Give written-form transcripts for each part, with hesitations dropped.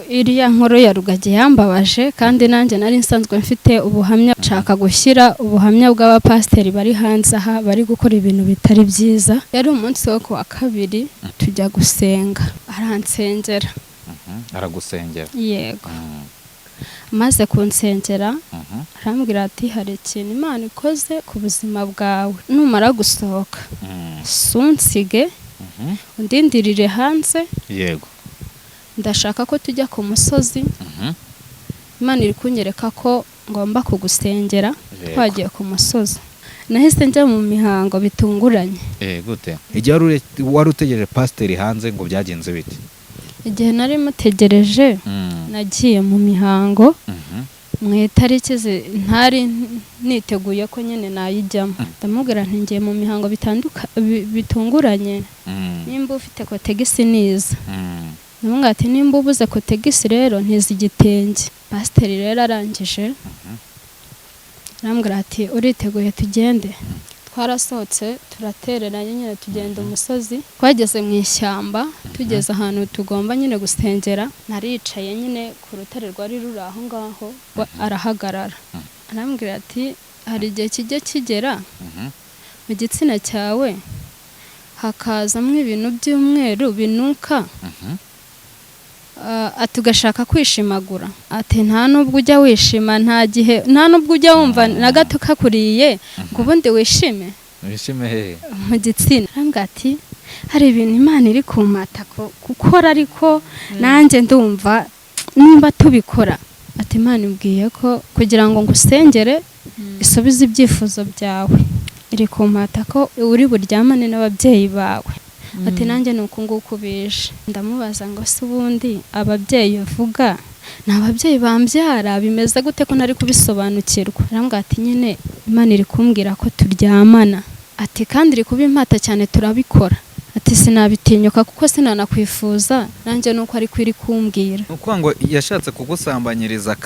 Iriya nkuru ya Rugagi yambabaje, kandi nanjye nari nsanzwe mfite ubuhamya, nshaka gushyira ubuhamya bw'abapasiteri bari hanze aha bari gukora ibintu bitari byiza. Yari umunsi wo ku wa kabiri, tujya gusenga, aransengera. Aragusengera? Yego. Amaze kunsengera, arambwira ati: "Hari ikintu Imana ikoze ku buzima bwawe. Numara gusohoka, sunsige, undindirire hanze. Ndashaka ko tujya ku musozi. Imana iri kunyereka ko ngomba kugusengera." Twagiye ku musozi, nahise njya mu mihango bitunguranye. Gute? Igihe wari utegereje pasiteri hanze, ngo byagenze bite? Igihe nari mutegereje, nagiye mu mihango mu itariki ntari niteguye ko nyine nayijyamo. Ndamubwira nti: "Ngiye mu mihango bitunguranye. Nimba ufite kotegisi niza." Ndamubwira ati: "Nimba ubuze kotegisi rero, ntiza igitenge." Pasiteri rero arangije arambwira ati: "Uriteguye? Tugende." Twarasohotse, turatereranye nyine, tugenda umusozi. Twageze mu ishyamba, tugeze ahantu tugomba nyine gusengera, naricaye nyine ku rutare rwari ruri aho ngaho. We arahagarara, arambwira ati: "Hari igihe kijya kigera mu gitsina cyawe hakazamo ibintu by'umweru binuka." Ati: "Ugashaka kwishimagura." Ati: "Nta nubwo ujya wishima, nta gihe, nta nubwo ujya wumva na gato kakuriye ngo ubundi wishime." Wishime hehe? Mu gitsina. Arambwira ati: "Hari ibintu Imana iri kumata gukora, ariko nanjye ndumva nimba tubikora." Ati: "Imana ibwiye ko kugira ngo ngusengere isubize ibyifuzo byawe, iri kumpata ko uri buryamane n'ababyeyi bawe." Ati: "Nanjye ni uku nguku bije." Ndamubaza ngo: "Se ubundi ababyeyi uvuga ni ababyeyi bambyara? Bimeze gute ko ntari kubisobanukirwa?" Arambwira ati: "Nyine Imana iri kumbwira ko turyamana." Ati: "Kandi iri kuba impata cyane, turabikora." Ati: "Sinabitinyuka kuko sinanakwifuza nanjye nuko ariko iri kumbwira." Ni ukuvuga ngo yashatse kugusambanyiriza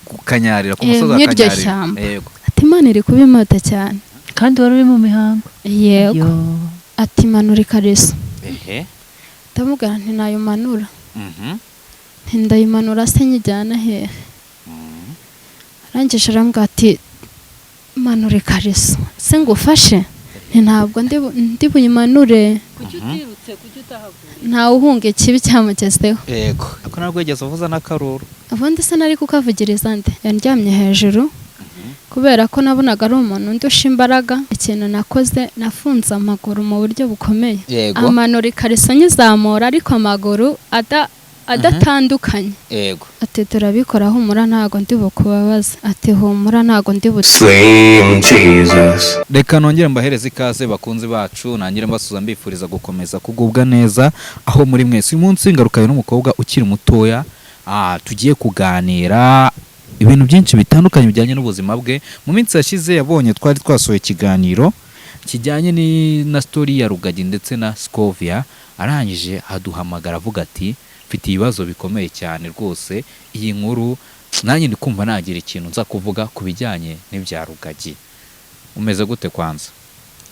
ku Kanyarira, ku musozi wa Mw'iryo Kanyarira. shyamba. Ati: "Imana iri kuba impata cyane." Kandi wari uri mu mihango? Yego. Yo. Ati: "Manura ikariso." Ndamubwira nti: "Nayimanura." Nti: "Ndayimanura se nyijyana hehe?" Arangije arambwira ati: "Manura ikariso se ngufashe." Nti: "Ntabwo ndi buyimanure." Kuki utirutse? Kuki utahaguye? Ntawe uhunga ikibi cyamugezeho. Yego, ariko ntabwo wigeze uvuza n'akaruru. Ubundi se nari kukavugiriza nde? Yandyamye hejuru. Kubera ko nabonaga ari umuntu undusha imbaraga, ikintu nakoze, nafunze amaguru mu buryo bukomeye. Amanura ikariso nyizamura, ariko amaguru adatandukanye. Ati: "Turabikora, humura, ntago ndi bukubabaza." Ati: "Humura, ntago ndi bu" Slim Jesus. Reka nongere mbahereze ikaze, bakunzi bacu, nangire mbasuza, mbifuriza gukomeza kugubwa neza aho muri mwese. Uyu munsi ngarukaye n'umukobwa ukiri mutoya, tugiye kuganira ibintu byinshi bitandukanye bijyanye n'ubuzima bwe. Mu minsi yashize yabonye twari twasohoye ikiganiro kijyanye na story ya Rugagi ndetse na Scovia, arangije aduhamagara avuga ati: "Mfite ibibazo bikomeye cyane rwose, iyi nkuru nanjye ndi kumva nagira ikintu nza kuvuga ku bijyanye n'ibya Rugagi." Umeze gute kwanza?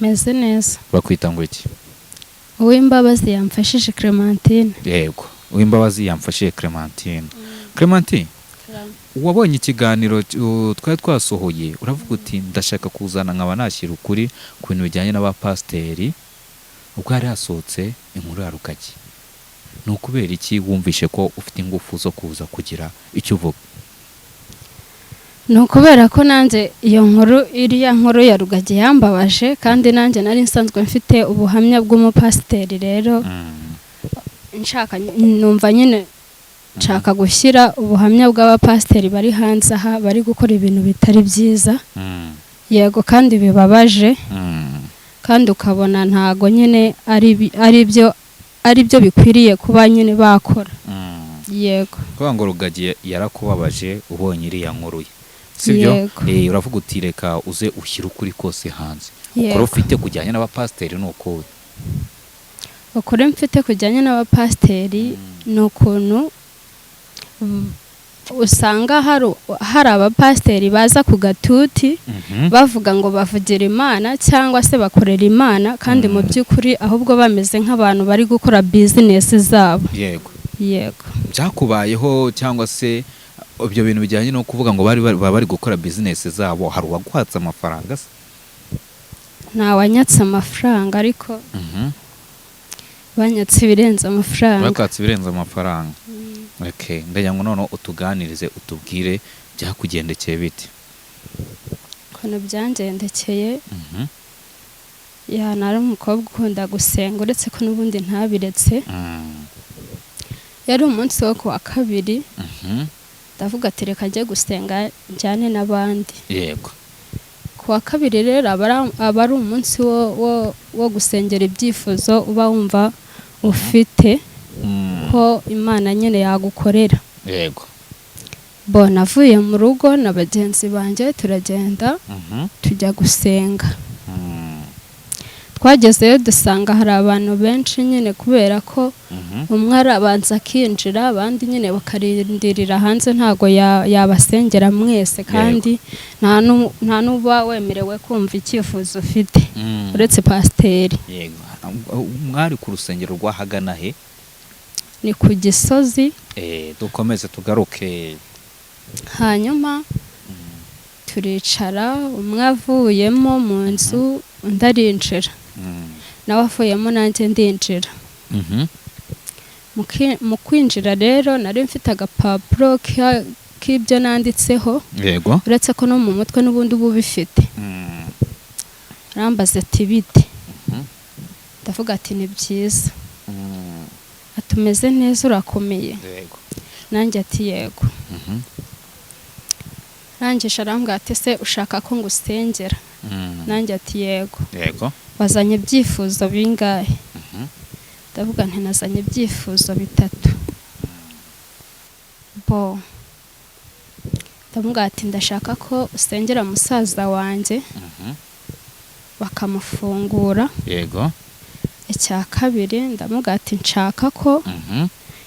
Meze neza. Bakwita ngo iki? Uwimbabazi yamfashije Clementine. Yego, Uwimbabazi yamfashije Clementine. Clementine, wabonye ikiganiro twari twasohoye, uravuga uti: "Ndashaka kuzana nkaba nashyira ukuri ku bintu bijyanye n'abapasiteri." Ubwo hari hasohotse inkuru ya Rugagi, ni ukubera iki wumvishe ko ufite ingufu zo kuza kugira icyo uvuga? Ni ukubera ko nanjye iyo nkuru, iriya nkuru ya Rugagi yambabaje, kandi nanjye nari nsanzwe mfite ubuhamya bw'umupasiteri. Rero nshaka, numva nyine nshaka gushyira ubuhamya bw'abapasiteri bari hanze aha bari gukora ibintu bitari byiza. Yego, kandi bibabaje. Kandi ukabona ntago nyine ari byo bikwiriye kuba nyine bakora. Yego. Kuvuga ngo Rugagi yarakubabaje ubonye iriya nkuru ye, sibyo? Yego. Uravuga uti: "Reka uze ushyire ukuri kose hanze." Ukuri ufite kujyanye n'abapasiteri ni ukuhe? Ukuri mfite kujyanye n'abapasiteri ni ukuntu usanga hari abapasiteri baza ku gatuti bavuga ngo bavugira Imana cyangwa se bakorera Imana, kandi mu by'ukuri ahubwo bameze nk'abantu bari gukora bizinesi zabo. Yego. Byakubayeho cyangwa se ibyo bintu bijyanye no kuvuga ngo bari baba bari gukora bizinesi zabo, hari uwaguhatse amafaranga se? Ntawanyatse amafaranga, ariko banyatse ibirenze amafaranga. Bakwatse ibirenze amafaranga. Okay, ndagira ngo noneho utuganirize, utubwire byakugendekeye bite. Ukuntu byangendekeye, ya, nari umukobwa ukunda gusenga, uretse ko n'ubundi ntabiretse. Yari umunsi wo ku wa kabiri. Ndavuga ati reka njye gusenga njyane n'abandi. Ku wa kabiri rero aba ari umunsi wo gusengera ibyifuzo uba wumva ufite ko Imana nyine yagukorera. Bo, navuye mu rugo na bagenzi banjye, turagenda, tujya gusenga. Twagezeyo dusanga hari abantu benshi nyine, kubera ko umwe arabanza akinjira, abandi nyine bakarindirira hanze. Ntago yabasengera mwese, kandi nta n'uba wemerewe kumva icyifuzo ufite uretse pasiteri. Yego. Mwari ku rusengero rwahagana he? Ni ku Gisozi. Dukomeze tugaruke. Hanyuma turicara, umwe avuyemo mu nzu undi arinjira, nawe avuyemo nanjye ndinjira. Mu kwinjira rero nari mfite agapapuro k'ibyo nanditseho, uretse ko no mu mutwe n'ubundi uba ubifite. Arambaza ati bite? Ndavuga ati ni byiza. Ati umeze neza, urakomeye? Nanjye ati yego. Arangije arambwira ati se ushaka ko ngusengera? Nanjye ati yego. Wazanye ibyifuzo bingahe? Ndavuga nti nazanye ibyifuzo bitatu. Bo, ndamubwira ati ndashaka ko usengera musaza wanjye bakamufungura. Icya kabiri, ndamubwira ati nshaka ko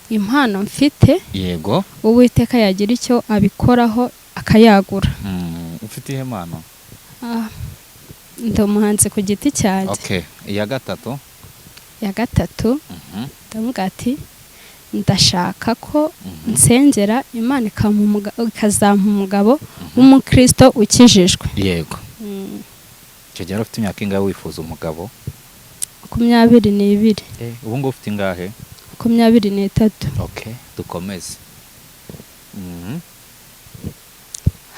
impano mfite Uwiteka yagira icyo abikoraho akayagura. Ufite iyihe mpano? Ah, ndi umuhanzi ku giti cyanjye. Okay, iya gatatu? Ya gatatu, ndamubwira ati ndashaka ko nsengera Imana ikazampa umugabo w'umukristo ukijijwe. Icyo gihe wari ufite imyaka ingahe wifuza umugabo? 22. Ubu ngubu ufite ingahe? 23. Okay, dukomeze.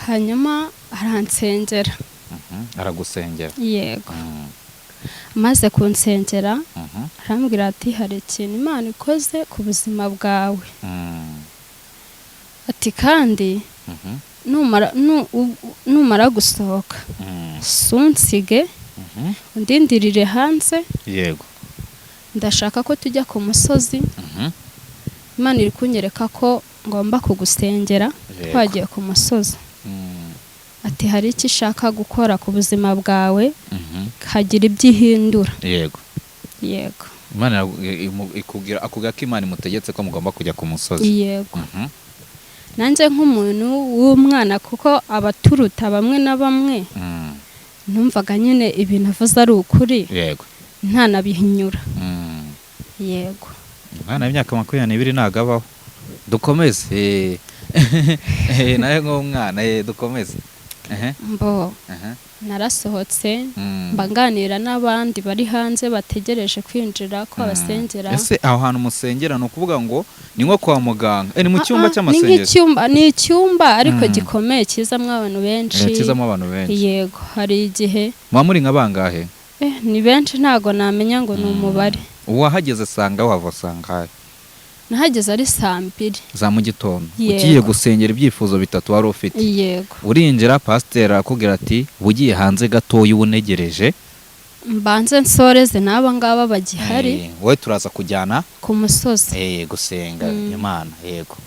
Hanyuma aransengera. Aragusengera? Yego. Amaze kunsengera, arambwira ati hari ikintu Imana ikoze ku buzima bwawe, ati kandi numara gusohoka sunsige, undindirire hanze. Ndashaka ko tujya ku musozi. Imana iri kunyereka ko ngomba kugusengera. Twagiye ku musozi, ati hari icyo ishaka gukora ku buzima bwawe, hagira ibyo ihindura. Yego. Imana ikubwira, akubwira ko Imana imutegetse ko mugomba kujya ku musozi. Yego. Nanjye nk'umuntu w'umwana, kuko abaturuta bamwe na bamwe, numvaga nyine ibintu avuze ari ukuri, ntanabihinyura. Yego. Umwana w'imyaka 22 ntabwo abaho. Dukomeze. Nawe nk'umwana, dukomeze. Mbo, narasohotse, mba nganira n'abandi bari hanze bategereje kwinjira ko abasengera. Ese aho hantu musengera ni ukuvuga ngo ni nko kwa muganga? Ni mu cyumba Ah, ah, ni cy'amasengesho? nk'icyumba, ni icyumba ariko gikomeye, kizamo abantu benshi. Kizamo abantu benshi. Yego, hari igihe Muba muri nka bangahe? Ni benshi, ntago namenya ngo ni umubare. Uwahageze asanga, wava asanga he? Nahageze ari saa 2. Za mu gitondo? Yego. Ugiye gusengera ibyifuzo bitatu wari ufite? Yego. Urinjira, pasiteri arakubwira ati uba ugiye hanze gatoya, uba unegereje mbanze nsoreze n'aba ngaba bagihari. Wowe turaza kujyana ku musozi gusenga Imana. Yego.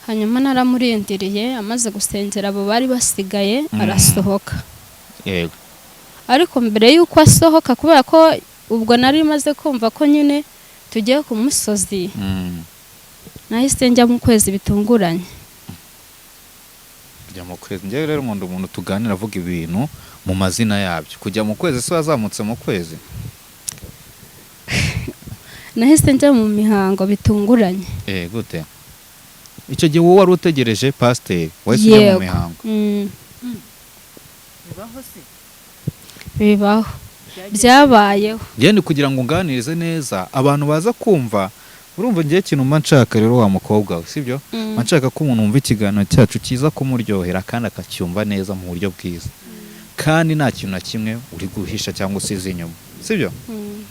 Hanyuma naramurindiriye, amaze gusengera abo bari basigaye, arasohoka. Ariko mbere y'uko asohoka, kubera ko ubwo nari maze kumva ko nyine tugiye ku musozi, nahise njya mu kwezi bitunguranye. Kujya mu kwezi! Njyewe rero nkunda umuntu tuganira avuga ibintu mu mazina yabyo. Kujya mu kwezi, se wazamutse mu kwezi? Nahise njya mu mihango bitunguranye. Gute? Icyo gihe wowe wari utegereje pasiteri, wahise ujya mu Yego. mihango? Mm. Bibaho se? Bibaho, byabayeho. Ngende kugira ngo unganirize neza abantu baza kumva. Urumva, ngiye ikintu mba nshaka rero, wa mukobwa we, sibyo? Mba nshaka ko umuntu wumva ikiganiro cyacu kiza kumuryohera kandi akacyumva neza mu buryo bwiza, kandi nta kintu na kimwe uri guhisha cyangwa usize inyuma, sibyo? Mm.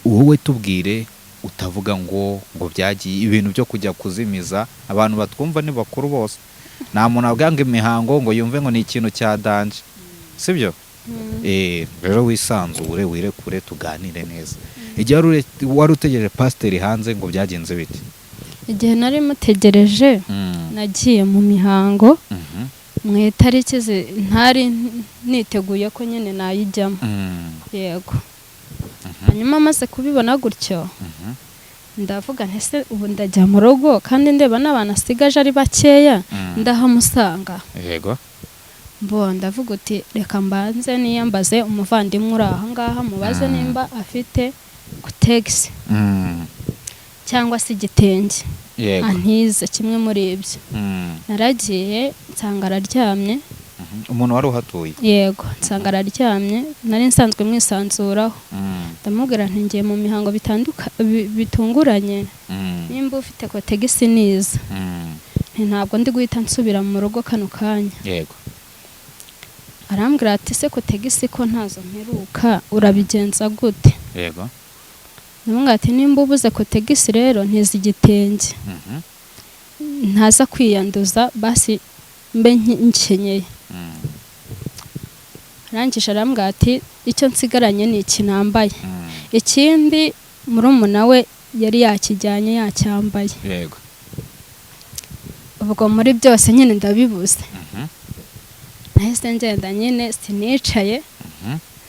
Wowe tubwire, utavuga ngo byagiye ibintu byo kujya kuzimiza. Abantu batwumva ni bakuru bose, nta muntu abwanga imihango ngo yumve ngo ni ikintu cya danger, sibyo? Mm. Rero wisanzure, wirekure, tuganire neza. Igihe wari utegereje pasiteri hanze, ngo byagenze bite? Igihe nari mutegereje, nagiye mu mihango mu itariki ntari niteguye ko nyine nayijyamo. Yego. Hanyuma amaze kubibona gutyo, ndavuga nti: "Ese ubu ndajya mu rugo kandi ndeba n'abantu asigaje ari bakeya, ndahamusanga?" Mbo ndavuga uti: "Reka mbanze niyambaze umuvandimwe uri aha ngaha, mubaze nimba afite kotegisi cyangwa se igitenge, antize kimwe muri ibyo." Naragiye nsanga araryamye. Umuntu wari uhatuye? Yego, nsanga araryamye, nari nsanzwe mwisanzuraho. Ndamubwira nti: "Ngiye mu mihango bitunguranye, nimba ufite kotegisi niza." Nti: "Ntabwo ndi guhita nsubira mu rugo kano kanya." Arambwira ati: "Se kotegisi ko ntazo mperuka, urabigenza gute?" Ndamubwira ati: "Nimba ubuze kotegisi rero, ntiza igitenge, ntaza kwiyanduza, basi mbe nkenyeye." Arangije arambwira ati: "Icyo nsigaranye ni iki nambaye." Ikindi murumuna we yari yakijyanye, yacyambaye. Ubwo muri byose nyine ndabibuze. Nahise ngenda nyine, sinicaye,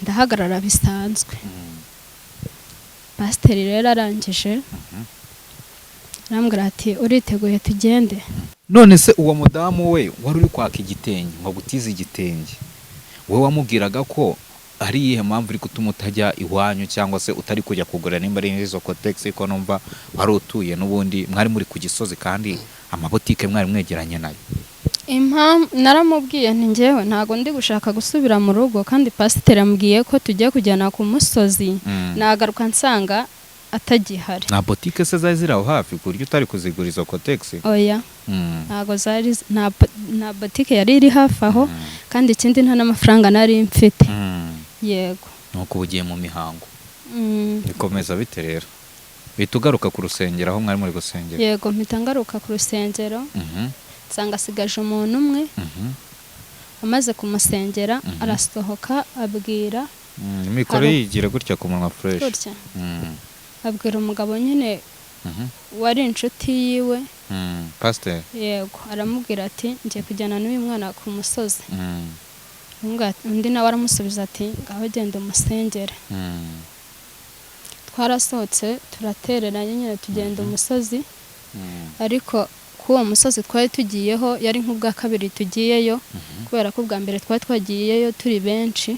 ndahagarara bisanzwe. Pasiteri rero arangije arambwira ati: "Uriteguye tugende?" None se uwo mudamu we wari uri kwaka igitenge ngo agutize igitenge, we wamubwiraga ko ari iyihe mpamvu iri gutuma utajya iwanyu cyangwa se utari kujya kugura nimba ari izo kotegisi, ko numva wari utuye n'ubundi mwari muri ku gisozi kandi amabotike mwari mwegeranye nayo? Impamvu naramubwiye nti: "Njyewe ntabwo ndi gushaka gusubira mu rugo, kandi pasiteri ambwiye ko tugiye kujyana ku musozi, nagaruka nsanga atagihari." Nta botike se zari ziri aho hafi ku buryo utari kuzigura izo kotegisi? Oya. Ntabwo zari, nta botike yari iri hafi aho, kandi ikindi nta n'amafaranga nari mfite. Yego. Nuko uba ugiye mu mihango. Bikomeza bite rero? Bihita ugaruka ku rusengero aho mwari muri gusengera? Yego, mpita ngaruka ku rusengero, nsanga asigaje umuntu umwe. Amaze kumusengera, arasohoka abwira Mikoro yigira gutya ku munwa fresh. Gutya. Abwira umugabo nyine wari inshuti yiwe. Pasiteri. Yego, aramubwira ati: "Ngiye kujyana n'uyu mwana ku musozi." Undi nawe aramusubiza ati: "Ngaho genda umusengere." Twarasohotse, turatereranye nyine, tugenda umusozi. Ariko kuri uwo musozi twari tugiyeho yari nk'ubwa kabiri tugiyeyo, kubera ko ubwa mbere twari twagiyeyo turi benshi,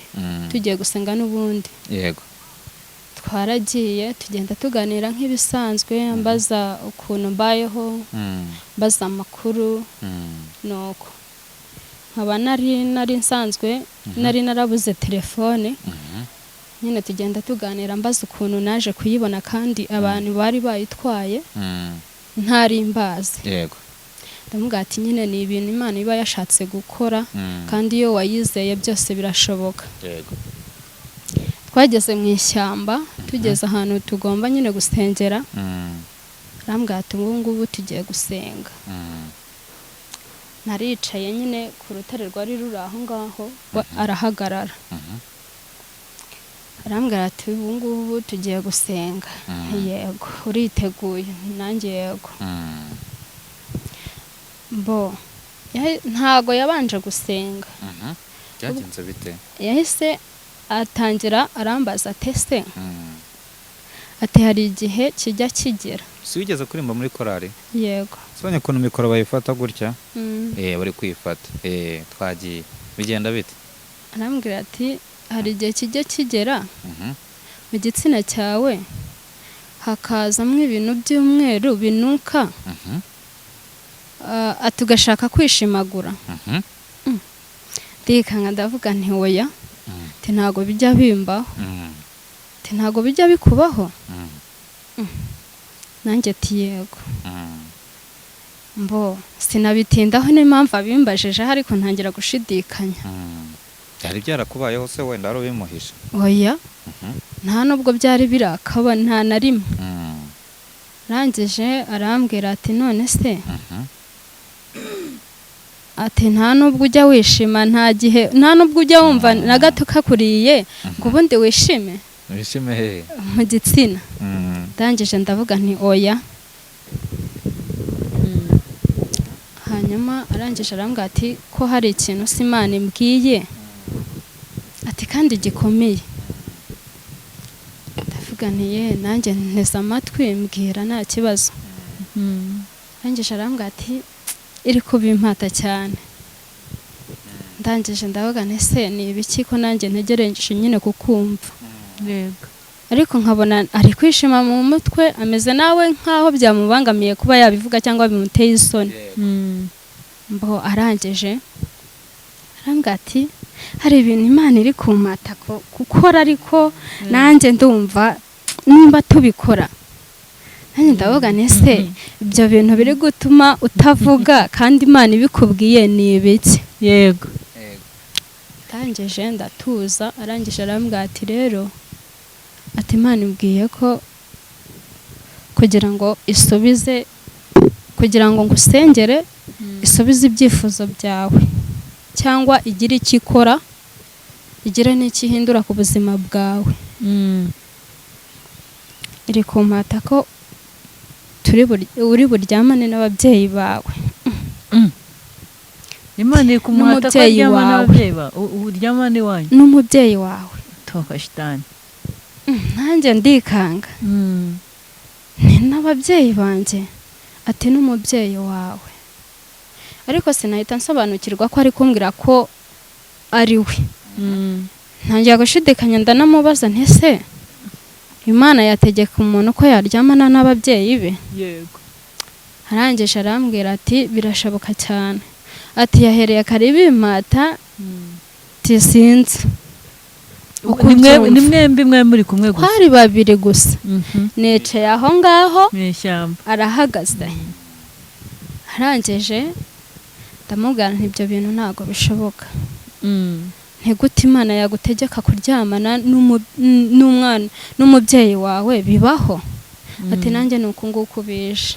tugiye gusenga n'ubundi. Twaragiye, tugenda tuganira nk'ibisanzwe, mbaza ukuntu mbayeho, mbaza amakuru. Nuko nkaba nari nsanzwe nari narabuze telefone. Nyine tugenda tuganira, mbaza ukuntu naje kuyibona kandi abantu bari bayitwaye ntari mbazi. Ndamubwira ati: "Nyine ni ibintu Imana iba yashatse gukora, kandi iyo wayizeye byose birashoboka." Twageze mu ishyamba, tugeze ahantu tugomba nyine gusengera, arambwira ati: "Ubu ngubu tugiye gusenga." Naricaye nyine ku rutare rwari ruri aho ngaho, we arahagarara. Arambwira ati: "Ubu ngubu tugiye gusenga." "Yego." "Uriteguye?" Nanjye: "Yego." Bo ntago yabanje gusenga. Byagenze bite? Yahise atangira arambaza ati: "Ese," ati: "hari igihe kijya kigera." Si wigeze kuririmba muri korari? Yego. Sibonye ukuntu mikoro bayifata gutya? Mm. Bari kwifata. Twagiye, bigenda bite? Arambwira ati: "Hari igihe kijya kigera mu gitsina cyawe Hakazamo ibintu by'umweru binuka, ati ugashaka kwishimagura. Ndikanga, ndavuga nti oya, ati ntabwo bijya bimbaho. Ati ntabwo bijya bikubaho? Nanjye ati yego. Mbo sinabitindaho n'impamvu abimbajije, ariko ntangira gushidikanya. Byari byarakubayeho se wenda wari ubimuhishe? Oya, nta nubwo byari birakaba, nta na rimwe. Arangije arambwira ati none se, ati nta nubwo ujya wishima, nta gihe, nta nubwo ujya wumva na gato kakuriye ngo ubundi wishime? Wishime hehe? Mu gitsina. Ndangije ndavuga nti oya. Hanyuma arangije arambwira ati ko hari ikintu se Imana imbwiye, ati kandi gikomeye. Ndavuga nti ye, nanjye nteze amatwi, mbwira, nta kibazo. Arangije arambwira ati iri kubimpata cyane. Ndangije ndavuga nti se ni ibiki, ko nanjye ntegereje nyine kukumva? Ariko nkabona ari kwishima mu mutwe, ameze nawe nk'aho byamubangamiye kuba yabivuga cyangwa bimuteye isoni. Mbo arangije arambwira ati hari ibintu Imana iri kumpata gukora, ariko nanjye ndumva nimba tubikora. Nanjye ndavuga nti ese ibyo bintu biri gutuma utavuga kandi Imana ibikubwiye ni ibiki? Ndangije ndatuza. Arangije arambwira ati rero, ati Imana ibwiye ko kugira ngo isubize, kugira ngo ngusengere isubize ibyifuzo byawe, cyangwa igire icyo ikora, igire n'icyo ihindura ku buzima bwawe, iri kumpata ko uri buryamane n'ababyeyi bawe. Imana iri kumuhata ko N'umubyeyi aryama wawe. n'ababyeyi ba uryama n'iwanyu? N'umubyeyi wawe. Toka shitani. Nanjye ndikanga. Ni n'ababyeyi banjye? Ati n'umubyeyi wawe. Ariko sinahita nsobanukirwa ko ari kumbwira ko ari we. Ntangira gushidikanya, ndanamubaza nti ese Imana yategeka umuntu ko yaryamana n'ababyeyi be? Arangije arambwira ati birashoboka cyane, ati yahereye kare bimpata, ati sinzi uko Ni ubyumva. Ni mwembi mwe muri kumwe gusa? Twari babiri gusa. Nicaye aho ngaho, mu ishyamba. Arahagaze. Arangije ndamubwira nti ibyo bintu ntabwo bishoboka. Ntigute Imana yagutegeka kuryamana n'umwana n'umubyeyi wawe? Bibaho? Ati nanjye ni uku nguku bije.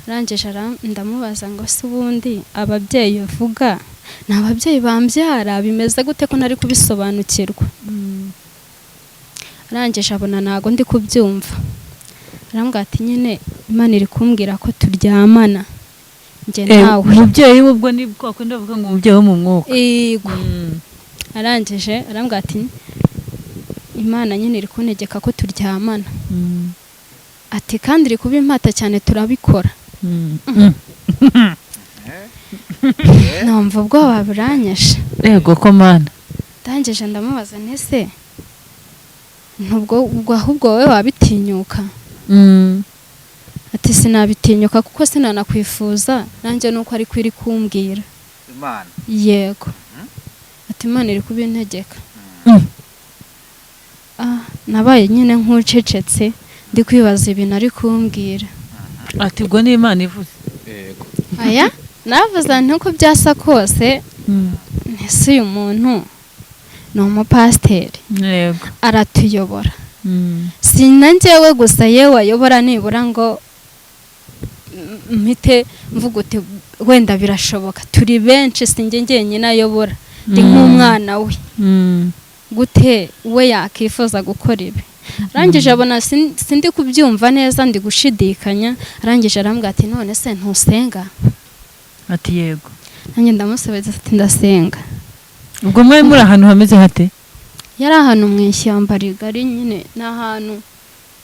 Arangije ndamubaza ngo se ubundi ababyeyi uvuga ni ababyeyi bambyara, bimeze gute, ko ntari kubisobanukirwa? Arangije abona ntago ndi kubyumva, arambwira ati nyine Imana iri kumbwira ko turyamana njye nawe. Umubyeyi we ubwo ni kwa kundi bavuga ngo umubyeyi wo mu mwuka? Yego. Arangije arambwira ati Imana nyine iri kuntegeka ko turyamana, ati kandi iri kubimpata cyane, turabikora. Numva ubwoba buranyishe. Yego ko Mana. Ndangije ndamubaza nti ese ntubwo ubwo ahubwo wowe wabitinyuka? Ati sinabitinyuka kuko sinanakwifuza nanjye, nuko ariko iri kumbwira. Imana? Yego, ati Imana iri kubintegeka. Ah, nabaye nyine nk'ucecetse, ndi kwibaza ibintu ari kumbwira. Ati ubwo ni Imana ivuze. Yego. Aya navuze nti uko byasa kose, ese uyu muntu ni umupasiteri, aratuyobora, si na njyewe gusa yewe ayobora, nibura ngo mpite mvuga uti wenda birashoboka, turi benshi, si njye njyenyine ayobora, ndi nk'umwana we. Gute we yakifuza gukora ibi? Arangije abona sindi kubyumva neza, ndi gushidikanya. Arangije arambwira ati none se ntusenga? Ati yego. Nanjye ndamusubiza ati ndasenga. Ubwo mwari muri ahantu hameze hate? Yari ahantu mu ishyamba rigari nyine, ni ahantu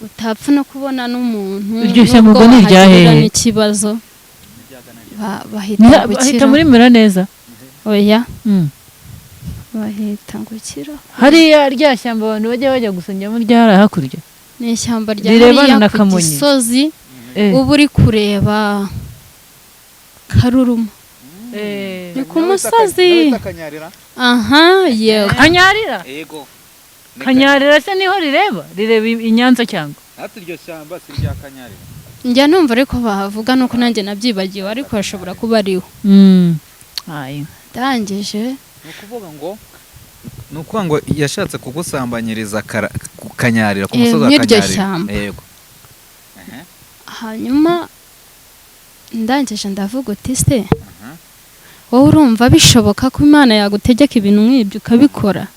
utapfa no kubona n'umuntu. Iryo shyamba Nubwo ubwo ni irya wahagirira hehe? n'ikibazo bahita Bahita gukira. muri mera neza? Oya. Bahita ngo kira. Hariya rya shyamba abantu bajya gusengeramo ryari hakurya. Ni ishyamba rya Rirebana hariya na ku Kamonyi. Gisozi, uba uri kureba Karuruma. Ni ku musozi. Kanyarira. Aha, yego. Kanyarira. Yego. Kanyarira se niho rireba i Nyanza cyangwa? Natwe iryo shyamba si irya Kanyarira. Njya numva ariko bahavuga, nuko nanjye nabyibagiwe, ariko hashobora kuba ariho. Ayo. Ndangije. Ni ukuvuga ngo yashatse kugusambanyiriza ku Kanyarira, ku musozi wa Mw'iryo Kanyarira. shyamba. Yego. Hanyuma ndangije ndavuga uti: "Se wowe urumva bishoboka ko Imana yagutegeka ibintu nk'ibyo ukabikora?"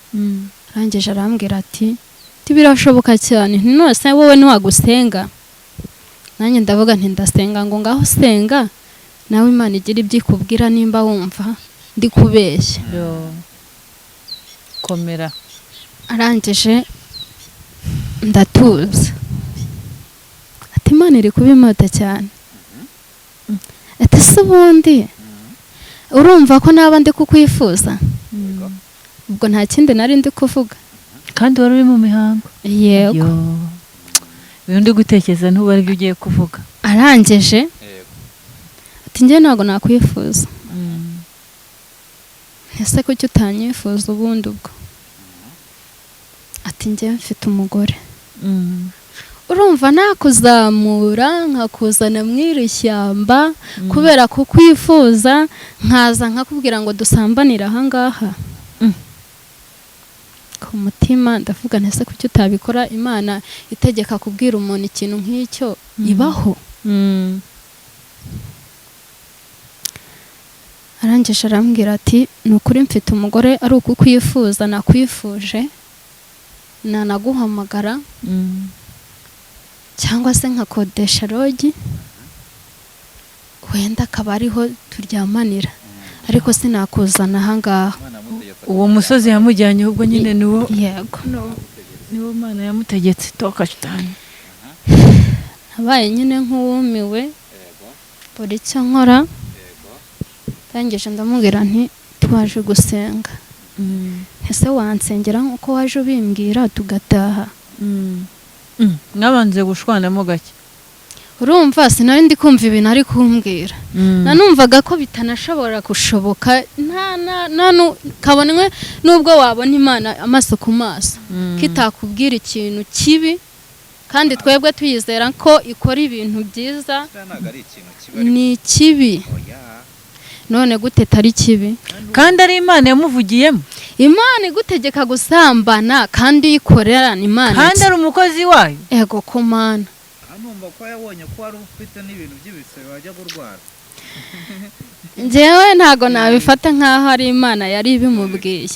Arangije arambwira ati: "Birashoboka cyane." None wowe ntiwagusenga? Nanjye ndavuga nti: "Ndasenga." Ngo: "Ngaho senga nawe, Imana igira ibyo ikubwira nimba wumva ndi kubeshya." Yo. Komera. Arangije ndatuza. Ati: "Imana iri kubimota cyane." Ati: "Se ubundi urumva ko naba ndi kukwifuza?" Ubwo nta kindi nari ndi kuvuga. Kandi wari uri mu mihango. Yego. Yo. Ibintu ndi gutekereza ntuba aribyo ugiye kuvuga. Arangije ati: "Njye ntabwo nakwifuza." "Ese kuki utanyifuza ubundi ubwo?" Ati: "Njye mfite umugore. Urumva nakuzamura nkakuzana mu iri shyamba kubera kukwifuza, nkaza nkakubwira ngo dusambanire ahangaha?" Ku mutima ndavuga nti: "Ese kuki utabikora? Imana itegeka kubwira umuntu ikintu nk'icyo ibaho?" Arangije arambwira ati: "Ni ukuri mfite umugore, ari ukukwifuza nakwifuje nanaguhamagara cyangwa se nkakodesha lodge, wenda akaba ariho turyamanira, ariko sinakuzana ahangaha." Uwo musozi yamujyanye ubwo nyine niwo Yego. niwo Mana yamutegetse, toka shitani. Nabaye nyine nk'uwumiwe, buri icyo nkora. Ndangije ndamubwira nti: "Twaje gusenga, ese wansengera nk'uko waje ubimbwira tugataha?" Mwabanje gushwanamo gake. Urumva sinari ndi kumva ibintu ari kumbwira. Nanumvaga ko bitanashobora gushoboka, nta na kabonwe nubwo wabona Imana amaso ku maso kitakubwira ikintu kibi, kandi twebwe tuyizera ko ikora ibintu byiza. Ntabwo ari ikintu kiba. Ni kibi. None gute tari kibi? Kandi ari Imana yamuvugiyemo. Imana igutegeka gusambana kandi uyikorera ni Imana Kandi ki? ari umukozi wayo. Ego ko Mana. Numva ko yabonye ko wari ufite n'ibintu by'ibisebe wajya kurwara. Njyewe ntago nabifata nk'aho ari Imana yari ibimubwiye.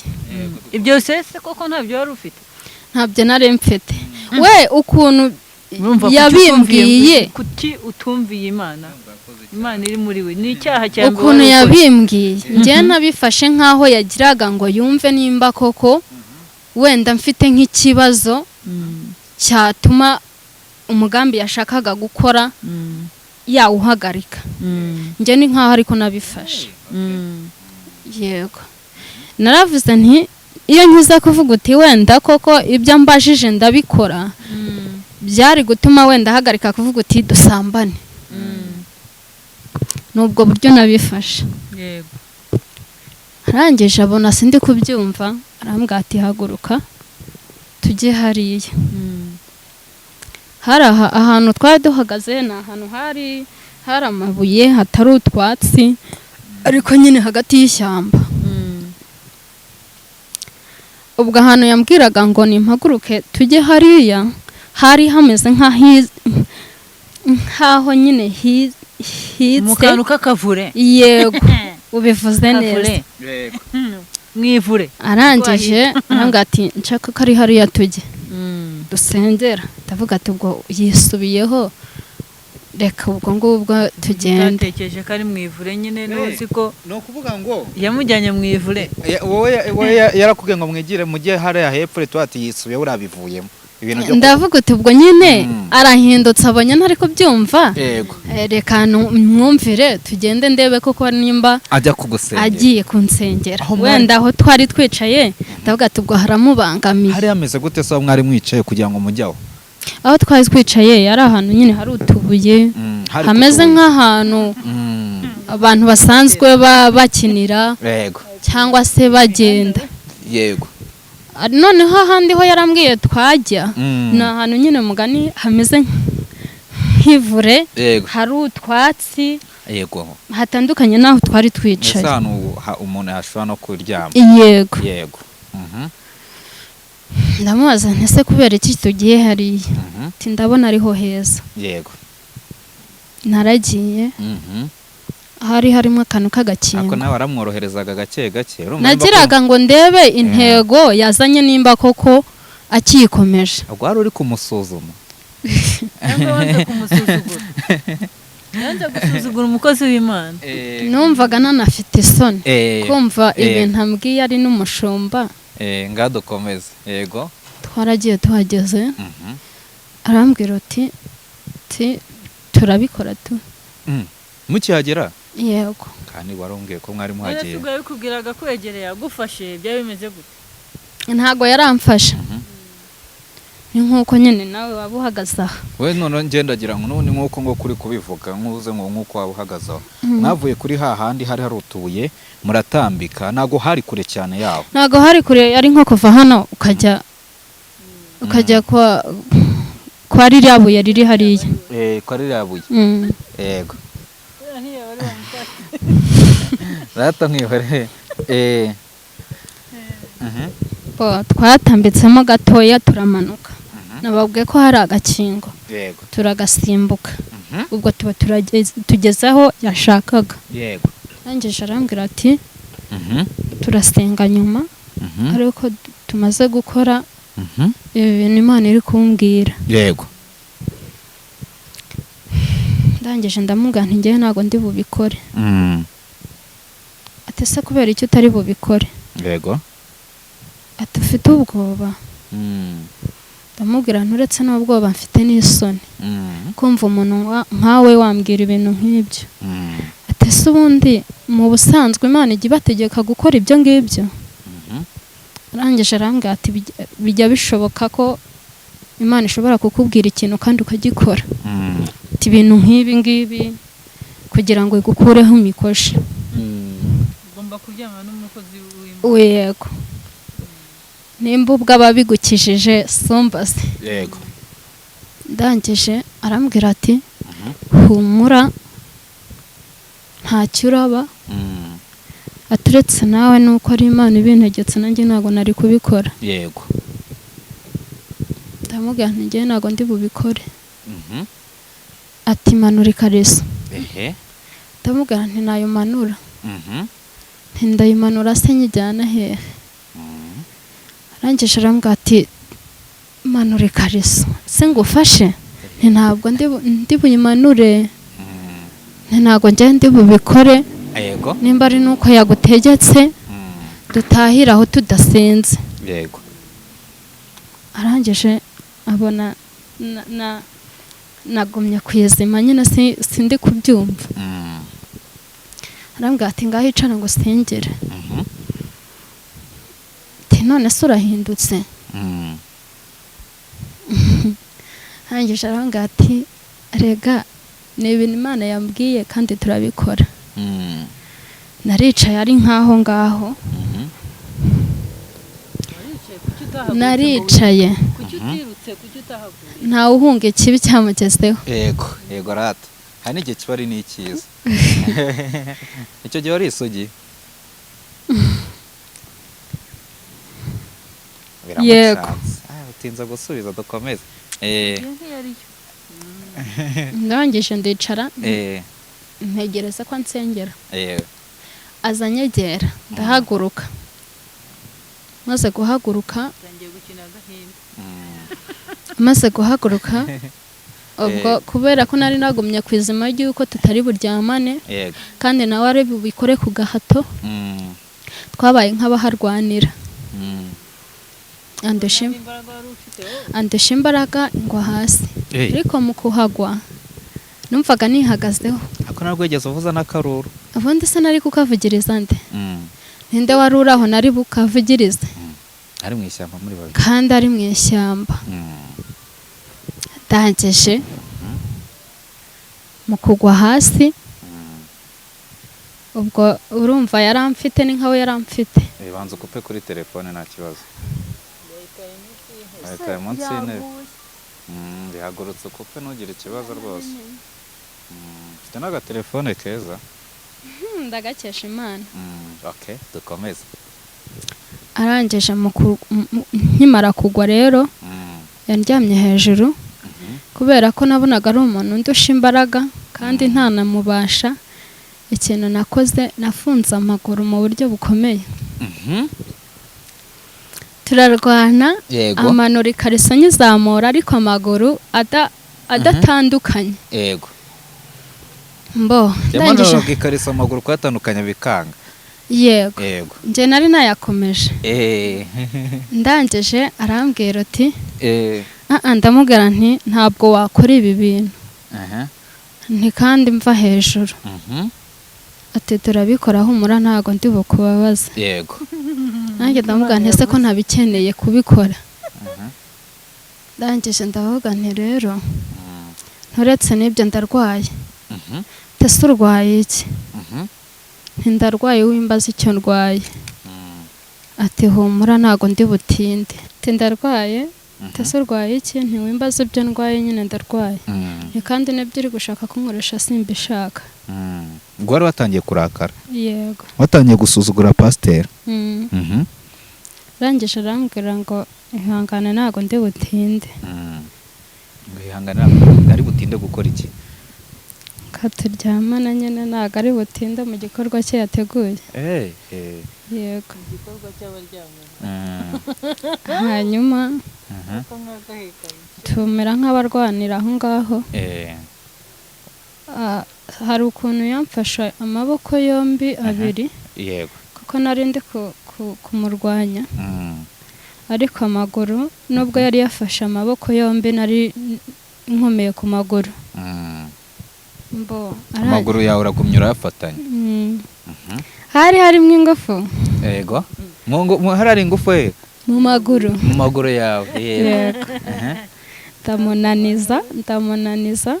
Ibyo sese koko ntabyo wari ufite? Ntabyo nari mfite. We ukuntu Urumva kuki yabimbwiye. Kuki utumviye Imana? Imana iri muri we, ni icyaha cya mbere Ukuntu wari ukoze. yabimbwiye, njyewe nabifashe nk'aho yagiraga ngo yumve nimba koko wenda mfite nk'ikibazo cyatuma umugambi yashakaga gukora yawuhagarika. Njye ni nk'aho ariko nabifashe. Yego, naravuze nti: "Iyo nkiza kuvuga uti wenda koko ibyo mbajije ndabikora, byari gutuma wenda ahagarika kuvuga uti dusambane." Ni ubwo buryo nabifashe. Arangije abona sindi kubyumva, arambwira ati: "Haguruka tujye hariya." Hari ahantu twari duhagaze, ni ahantu hari hari amabuye, hatari utwatsi, ariko nyine hagati y'ishyamba. Ubwo ahantu yambwiraga ngo nimpaguruke tujye hariya, hari hameze nk'aho nyine Mu hitse. kantu k'akavure. Yego, ubivuze neza. Kavure. Mwivure. Arangije arambwira ati: "Nshaka ko ari hariya tujye dusengera." Ndavuga ati: "Ubwo yisubiyeho, reka ubwo ngubwo tugende." Utatekereje ko ari mu ivure nyine, n'uzi ko Ni ukuvuga ngo yamujyanye mu ivure. Wowe yarakubwiye ngo mwigire mujye hariya hepfo, rero ati yisubiye, urabivuyemo. Ibintu byo Ndavuga uti ubwo nyine arahindutse, abonye ntari kubyumva. Yego. Reka mwumvire, tugende ndebe koko nimba ajya kugusengera. Agiye kunsengera. Aho mwari- Wenda aho twari twicaye, ndavuga ati ubwo haramubangamiye. Hari hameze gute se aho mwari mwicaye kugira ngo mujyaho? Aho twari twicaye yari ahantu nyine hari utubuye, Hari hameze kutubuye. nk'ahantu abantu basanzwe bakinira cyangwa se bagenda. Noneho ahandi ho yarambwiye twajya, ni ahantu nyine mugani hameze nk'ivure, hari utwatsi, hatandukanye n'aho twari Mbese twicaye. ahantu umuntu yashobora no kuryama. Yego. yego Mhm. Ndamubaza nti: "Ese kubera iki tugiye hariya?" Ati: "Ndabona ariho heza." Naragiye, hari harimo akantu Ariko k'agakingo. Nawe waramworoherezaga gake gake, urumva nimba Nagiraga ngo ndebe intego yazanye, nimba koko akiyikomeje. Ubwo wari uri kumusuzuma. Cyangwa wanze kumusuzugura, yanze gusuzugura umukozi w'Imana. Numvaga nanafite isoni kumva ibintu ambwiye ari n'umushumba. Ngaho dukomeze, yego. Twaragiye, tuhageze arambwira uti ti turabikora tu. Mukihagera? Yego. Kandi warumbwiye ko mwari None muhagiye. se ubwo yabikubwiraga kwegereye agufashe, byari bimeze gute? Ntabwo yaramfashe, ni nk'uko nyine nawe waba uhagaze aha. We none ngendagira ngo n'ubundi nk'uko ngo kuri kubivuga nk'uze ngo nk'uko waba uhagaze aho, mwavuye kuri hahandi hari hari utubuye, muratambika, ntabwo hari kure cyane yaho. Ntabwo hari kure, ari nko kuva hano ukajya kwa ririya buye riri hariya. Kwa ririya buye. Yego. Buriya ntiyaba ari wa mufashe. Rata nkihore. Bo, twatambitsemo gatoya turamanuka, nababwiye ko hari agakingo, turagasimbuka. Ubwo tuba tugeze aho yashakaga. Arangije arambwira ati: "Turasenga nyuma ariko tumaze gukora ibi bintu Imana iri kumbwira." Ndangije ndamubwira nti: "Njyewe ntabwo ndi bubikore." Ati: "Ese kubera icyo utari bubikore?" Ati: "Ufite ubwoba?" Ndamubwira nti: "Uretse n'ubwoba, mfite n'isoni kumva umuntu nkawe wambwira ibintu nk'ibyo." Ati: "Ese ubundi mu busanzwe Imana ijya ibategeka gukora ibyo ngibyo?" Arangije arambwira ati: "Bijya bishoboka ko Imana ishobora kukubwira ikintu kandi ukagikora." Ati: "Ibintu nk'ibi ngibi kugira ngo igukureho imikoshi." Ugomba kuryamana n'umukozi w'Imana. Yego, nimba ubwo aba bigukijije sumbaze. Ndangije arambwira ati: "Humura, ntacyo uraba." Aturetse nawe nuko ari Imana ibintegetse, nanjye ntabwo nari kubikora. Ndamubwira nti: "Njyewe ntabwo ndi bubikore." Ati: "Manura ikariso." Ndamubwira nti: "Nayo manura." Nti: "Ndayimanura se nyijyana hehe?" Arangije arambwira ati: "Manura ikariso se ngufashe." Nti: "Ntabwo ndi buyimanure." Nti: "Ntabwo njye ndi bubikore." "Nimba ari nuko yagutegetse, dutahire aho tudasenze." Arangije abona nagumye ku izima nyine, sindi kubyumva. Arambwira ati: "Ngaho icara ngo usengere." Ati: "None se urahindutse?" Arangije arambwira ati: "Rega ni ibintu Imana yambwiye kandi turabikora." Naricaye ari nk'aho ngaho. Waricaye, kuki utahagurutse? Naricaye. Kuki utirutse? Kuki utahagurutse? Ntawe uhunga ikibi cyamugezeho. Yego rata, hari n'igihe kiba ari n'icyiza. Icyo gihe wari isugi? Yego. Biramucanze. Ah, utinze gusubiza, dukomeze. Iyo ntiyariyo. Ndangije ndicara, ntegereza ko ansengera. Aza anyegera, ndahaguruka. Maze guhaguruka, Utangiye gukina agahinde. Maze guhaguruka ubwo, kubera ko nari nagumye ku izima ry'uko tutari buryamane, kandi nawe ari bubikore ku gahato, twabaye nk'abaharwanira. Andusha Imbaraga wari ufite wowe. Andusha imbaraga, ngwa hasi. Ariko mu kuhagwa numvaga nihagazeho. Ako ntabwo wigeze uvuza n'akaruru. Ubundi se nari kukavugiriza nde? Ninde wari uri aho nari bukavugirize? Ari mu ishyamba muri babiri. Kandi ari mu ishyamba. Ndangije mu kugwa hasi, ubwo urumva yaramfite, ni nkawe yaramfite. Banza ukupe kuri telefone, nta kibazo. Yahitaye munsi y'intebe. Bihagurutse ukupe, ntugire ikibazo rwose. Ufite n'agatelefone keza. Ndagakesha Imana. Okay, dukomeze. Arangije nkimara kugwa rero, yandyamye hejuru. Kubera ko nabonaga ari umuntu undusha imbaraga kandi ntanamubasha, ikintu nakoze, nafunze amaguru mu buryo bukomeye. Turarwana. Amanura ikariso nyizamura, ariko amaguru adatandukanye. Mbo ndangije. Yamanuraga ikariso, amaguru kuyatandukanya bikanga. Yego. Njye nari nayakomeje. Ndangije arambwira ati "Ah, ndamubwira nti ntabwo wakora ibi bintu, nti kandi mva hejuru." Ati turabikora, humura, ntabwo ndi bukubabaze. Nanjye ndamubwira nti ese ko ntabikeneye kubikora? Ndangije ndavuga nti rero, nturetse n'ibyo, ndarwaye. Ese urwaye iki? Nti ndarwaye, wimbaza icyo ndwaye. Ati humura, ntabwo ndi butinde. Ati ndarwaye. Ese urwaye iki? Ntiwimbaza ibyo ndwaye nyine, ndarwaye. Ni kandi n'ibyo uri gushaka kunkoresha simbishaka. Ubwo wari watangiye kurakara? Yego. Watangiye gusuzugura pasiteri? Mm. Arangije arambwira ngo ihangane, ntabwo ndi butinde. Ngo ihangane, ari butinde gukora iki? Katuryamana nyine, ntabwo ari butinde mu gikorwa cye yateguye. Yego. Igikorwa cy'abaryamana. Hanyuma Ko nk'agahekanye. tumera nk'abarwanira aho ngaho. Ah, hari ukuntu yamfashe amaboko yombi abiri, kuko nari ndi kumurwanya, ariko amaguru, nubwo yari yafashe amaboko yombi, nari nkomeye ku maguru. Mbo Amaguru yawe uragumya urayafatanya. Hari harimo ingufu. Yego. Hari ingufu he? Mu maguru. Mu maguru yawe, yego. Yego. Ndamunaniza, ndamunaniza.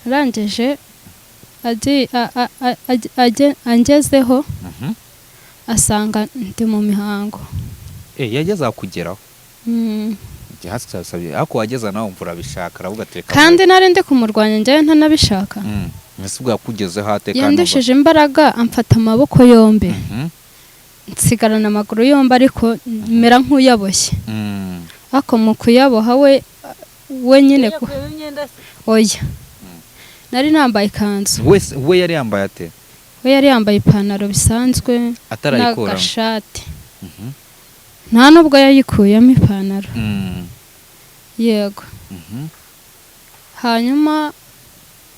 Arangije angezeho, asanga ndi mu mihango. Yageze akugeraho? Mm. Hasabye ariko wageza nawe wumva urabishaka, aravuga ati reka. Kandi nari ndi kumurwanya njyewe ntanabishaka. Mbese ubwo yakugezeho ate kandi Yandushije imbaraga, amfata amaboko yombi, nsigarana amaguru yombi, ariko mera nk'uyaboshye. Ariko mu kuyaboha we nyine Yakuyemo imyenda se? Oya, nari nambaye ikanzu. Wese we yari yambaye ate? We yari yambaye ipantaro bisanzwe Atarayikuramo? n'agashati. Nta nubwo yayikuyemo ipantaro. Yego. Hanyuma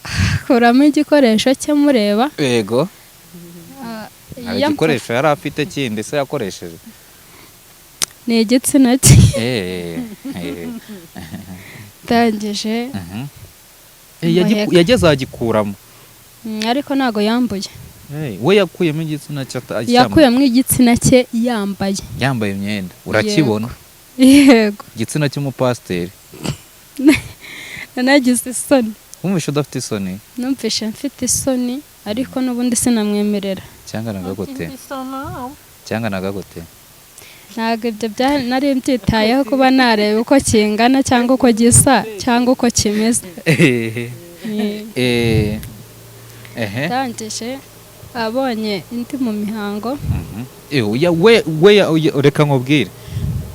akuramo igikoresho cye mureba. Ah, Hari igikoresho yari afite kindi se yakoresheje? Ni igitsina cye. Ndangije Yageze agikuramo? Ariko ntago yambuye. We yakuyemo igitsina cye Yakuyemo igitsina cye yambaye. Yambaye imyenda, urakibona? Yego. Igitsina cy'umupasiteri. Nanagize isoni. Wumvishe udafite isoni? Numvishe mfite isoni, ariko n'ubundi sinamwemerera. Cyangwa nagagote? Cyangwa nagagote? Ntabwo ibyo nari mbyitayeho, kuba nareba uko kingana cyangwa uko gisa cyangwa uko kimeze. Ehe. Ndangije abonye indi mu mihango. Oya, we reka nkubwire,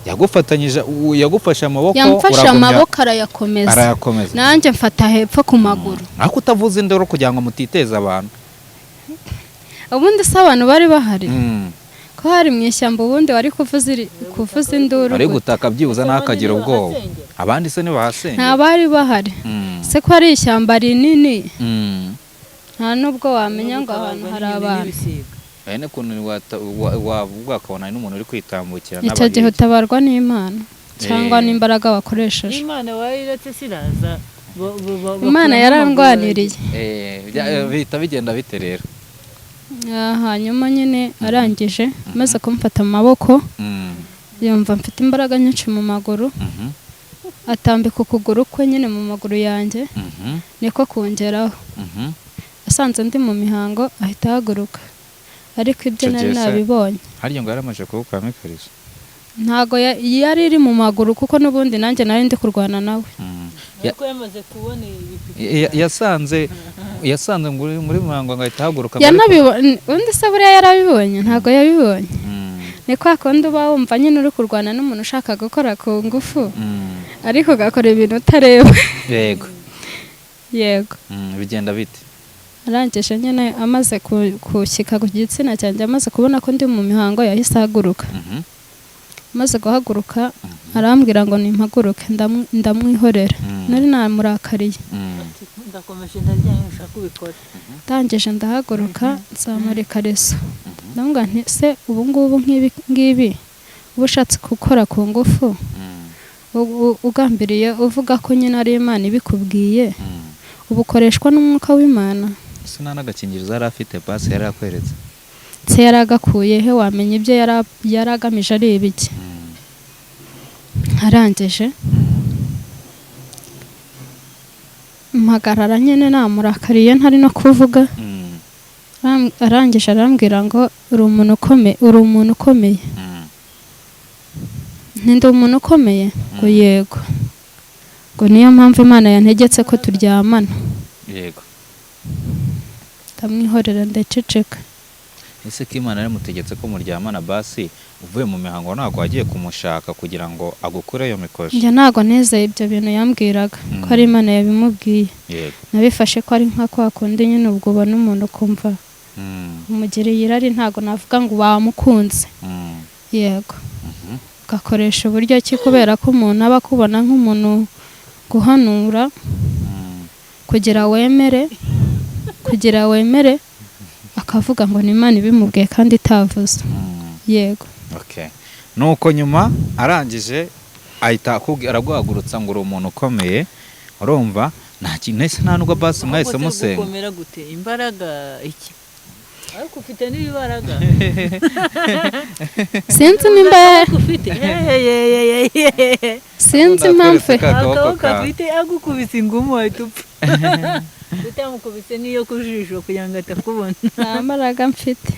yagufatanyije yagufashe amaboko. Yamfashe uragumya- amaboko arayakomeza. Arayakomeza. Nanjye mfata hepfo ku maguru. Ariko utavuze induru kugira ngo mutiteze abantu. Ubundi se abantu bari bahari? Ko hari mu ishyamba, ubundi wari kuvuza induru Ari gute? gutaka byibuze ntakagira ubwoba, abandi se ntibahasengera? Nta bari bahari. Se ko ari ishyamba rinini, nta nubwo wamenya ngo ahantu hari abantu. Hari n'ukuntu wavuga ukabona hari n'umuntu uri kwitambukira Icyo gihe n'abahigi. utabarwa n'Imana cyangwa n'imbaraga wakoresheje. Imana wayiretse siraza. Imana bakuramo yarandwaniriye. Bihita bigenda bite rero? Hanyuma nyine arangije amaze kumfata mu maboko, yumva mfite imbaraga nyinshi mu maguru, atambika ukuguru kwe nyine mu maguru yanjye, niko kongeraho. Asanze ndi mu mihango ahita ahaguruka, ariko ibyo Icyo nari gihe se- nabibonye. Harya ngo yaramaze kugukuramo ikariso? Ntago yari iri mu maguru, kuko n'ubundi nanjye nari ndi kurwana nawe. Ariko yamaze kubona ibipimo. Yasanze ngo uri muri muhango ngo ahita ahaguruka ngo Yanabibonye undi se buriya yarabibonye? Ntago yabibonye. Ni kwa kundi uba wumva nyine uri kurwana n'umuntu ushaka gukora ku ngufu, ariko ugakora ibintu utareba. Yego. Yego. Bigenda bite? Arangije nyine amaze kushyika ku gitsina cyanjye, amaze kubona ko ndi mu mihango, yahise ahaguruka. Amaze guhaguruka arambwira ngo nimpaguruke, ndamwihorera. Nari namurakariye. Ndakomeje ndaryamye, ushaka ubikora. Ndangije ndahaguruka, nzamura ikariso, ndamubwira nti: "Se ubu ngubu nk'ibi ngibi uba ushatse gukora ku ngufu, ugambiriye uvuga ko nyine ari Imana ibikubwiye, ubu ukoreshwa n'umwuka w'Imana?" Ese nta n'agakingirizo yari afite basi yari akweretse? Se yaragakuye he? Wamenya ibyo yari agamije ari ibiki? Arangije mpagarara nyine namurakariye, ntari no kuvuga. Arangije arambwira ngo: "Uri umuntu ukomeye, uri umuntu ukomeye." Nti: "Ndi umuntu ukomeye?" Ngo: "Yego." Ngo: "Niyo mpamvu Imana yantegetse ko turyamana." Yego. Ndamwihorera, ndaceceka. Ese ko Imana yaramutegetse ko muryamana, basi uvuye mu mihango ntabwo wagiye kumushaka kugira ngo agukure iyo mikoshi? Njye ntabwo nizeye ibyo bintu yambwiraga ko ari Imana yabimubwiye. Nabifashe ko ari nka kwa kundi nyine ubwo ubona umuntu ukumva umugiriye irari, ntabwo navuga ngo wamukunze. Yego. Ugakoresha uburyo ki, kubera ko umuntu aba akubona nk'umuntu guhanura kugira wemere akavuga ngo ni Imana ibimubwiye kandi itavuze. Yego. Okay. Nuko nyuma arangije ahita araguhagurutsa ngo uri umuntu ukomeye, urumva nta kintu, ese nta nubwo basi mwahise Ahubwo se musenga? Gukomera gute? Imbaraga iki? Ariko ufite n'ibibaraga. Sinzi nimba Ariko ufite. Hehehehehe. Sinzi impamvu. Nakweretse ka kaboko Akaboko kawe. afite, agukubise ingumu wahita upfa. Utamukubise n'iyo ku jisho kugira ngo atakubona. Nta mbaraga mfite.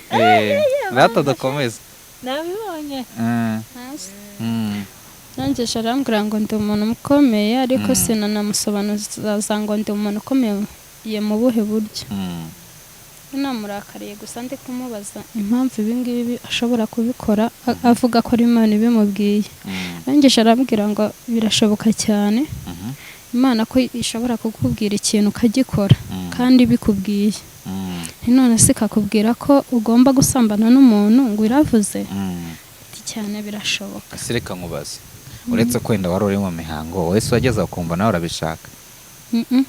Rata dukomeze. Nabibonye. Arangije arambwira ngo ndi umuntu ukomeye, ariko sinanamusobanuza ngo ndi umuntu ukomeye mu buhe buryo. Namurakariye gusa, ndi kumubaza impamvu ibi ngibi ashobora kubikora avuga ko ari Imana ibimubwiye. Arangije arambwira ngo birashoboka cyane, Imana ko ishobora kukubwira ikintu ukagikora kandi bikubwiye. None se ikakubwira ko ugomba gusambana n'umuntu ngo iravuze? Ati: "Cyane, birashoboka." Ese reka nkubaze, uretse ko wenda wari uri mu mihango, wese wageze ukumva nawe urabishaka? Mm-mm.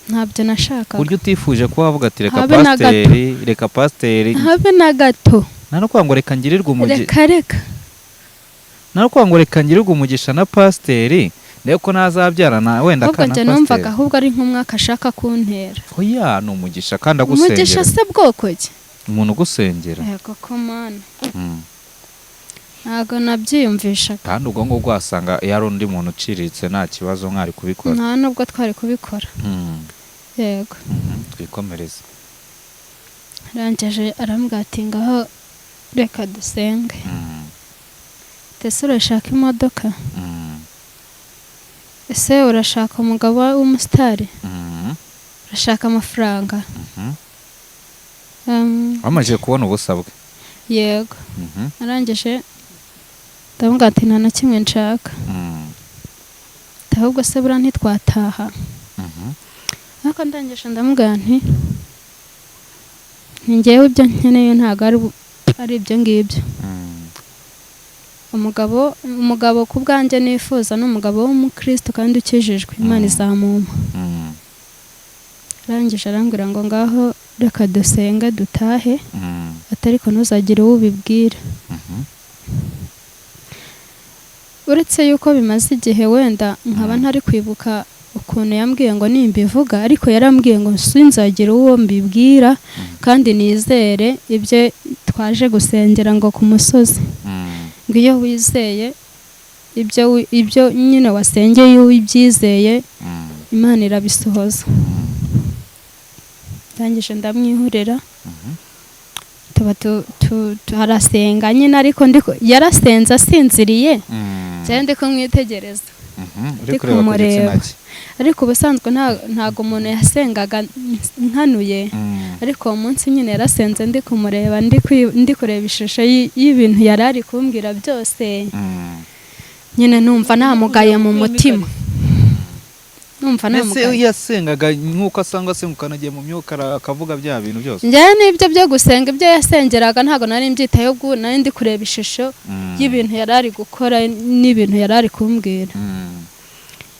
Ntabyo nashakaga. Buryo utifuje kuba wavuga ati reka Habe na gato. pasiteri, reka pasiteri? Habe na gato. Nta no kuvuga ngo reka ngirirwe umugisha? Reka reka. Nta no kuvuga ngo reka ngirirwe umugisha na pasiteri, ndebe ko nazabyarana wenda Ahubwo akana njye numvaga pasiteri? ahubwo ari nk'umwaka ashaka kuntera. Oya, ni umugisha kandi Umugisha agusengera. se bwoko ki? Umuntu ugusengera. Yego ko Mana. Ntabwo nabyiyumvishaga. Kandi ubwo ngubwo wasanga iyo ari undi muntu uciriritse nta kibazo mwari kubikora. Nta nubwo twari kubikora. Yego. Twikomereze. Arangije arambwira ati: "Ngaho reka dusenge." Ese urashaka imodoka? Ese urashaka umugabo w'umusitari? Urashaka amafaranga? Wamaze kubona ubusa bwe? Yego. Arangije ndamubwira ati: "Nta na kimwe nshaka." Ahubwo se buriya ntitwataha? Ariko ndangije ndamubwira nti: "Ni njyewe ibyo nkeneye ntabwo ari ibyo ngibyo." Umugabo ku bwanjye nifuza ni umugabo w'umukristo kandi ukijijwe, Imana izamumpa. Arangije arambwira ngo ngaho. Reka dusenge dutahe, atari ko ntuzagire uwo ubibwira. Uretse yuko bimaze igihe, wenda nkaba ntari kwibuka ukuntu yambwiye ngo nimbivuga, ariko yarambwiye ngo sinzagire uwo mbibwira kandi nizere ibyo twaje gusengera ngo ku musozi, ngo iyo wizeye ibyo nyine wasengeye, iyo ubyizeye, Imana irabisohoza. Ndangije ndamwihorera, tuba arasenga nyine, ariko yarasenze asinziriye, cyane ndi kumwitegereza. Uri Ndi kureba ku gitsina kumureba. cye. Ariko ubusanzwe ntago umuntu yasengaga nkanuye, ariko uwo munsi nyine yarasenze ndi kumureba, ndi kureba ishusho y'ibintu yari ari kumbwira byose. Nyine numva namugaye mu mutima, numva Mbese namugaye. yasengaga nk'uko asanga asenga, ukanagiye mu myuka, akavuga bya bintu byose? Njyewe n'ibyo byo gusenga, ibyo yasengeraga ntabwo nari mbyitayeho, ubwo nari ndi kureba ishusho y'ibintu yari ari gukora n'ibintu yari ari kumbwira.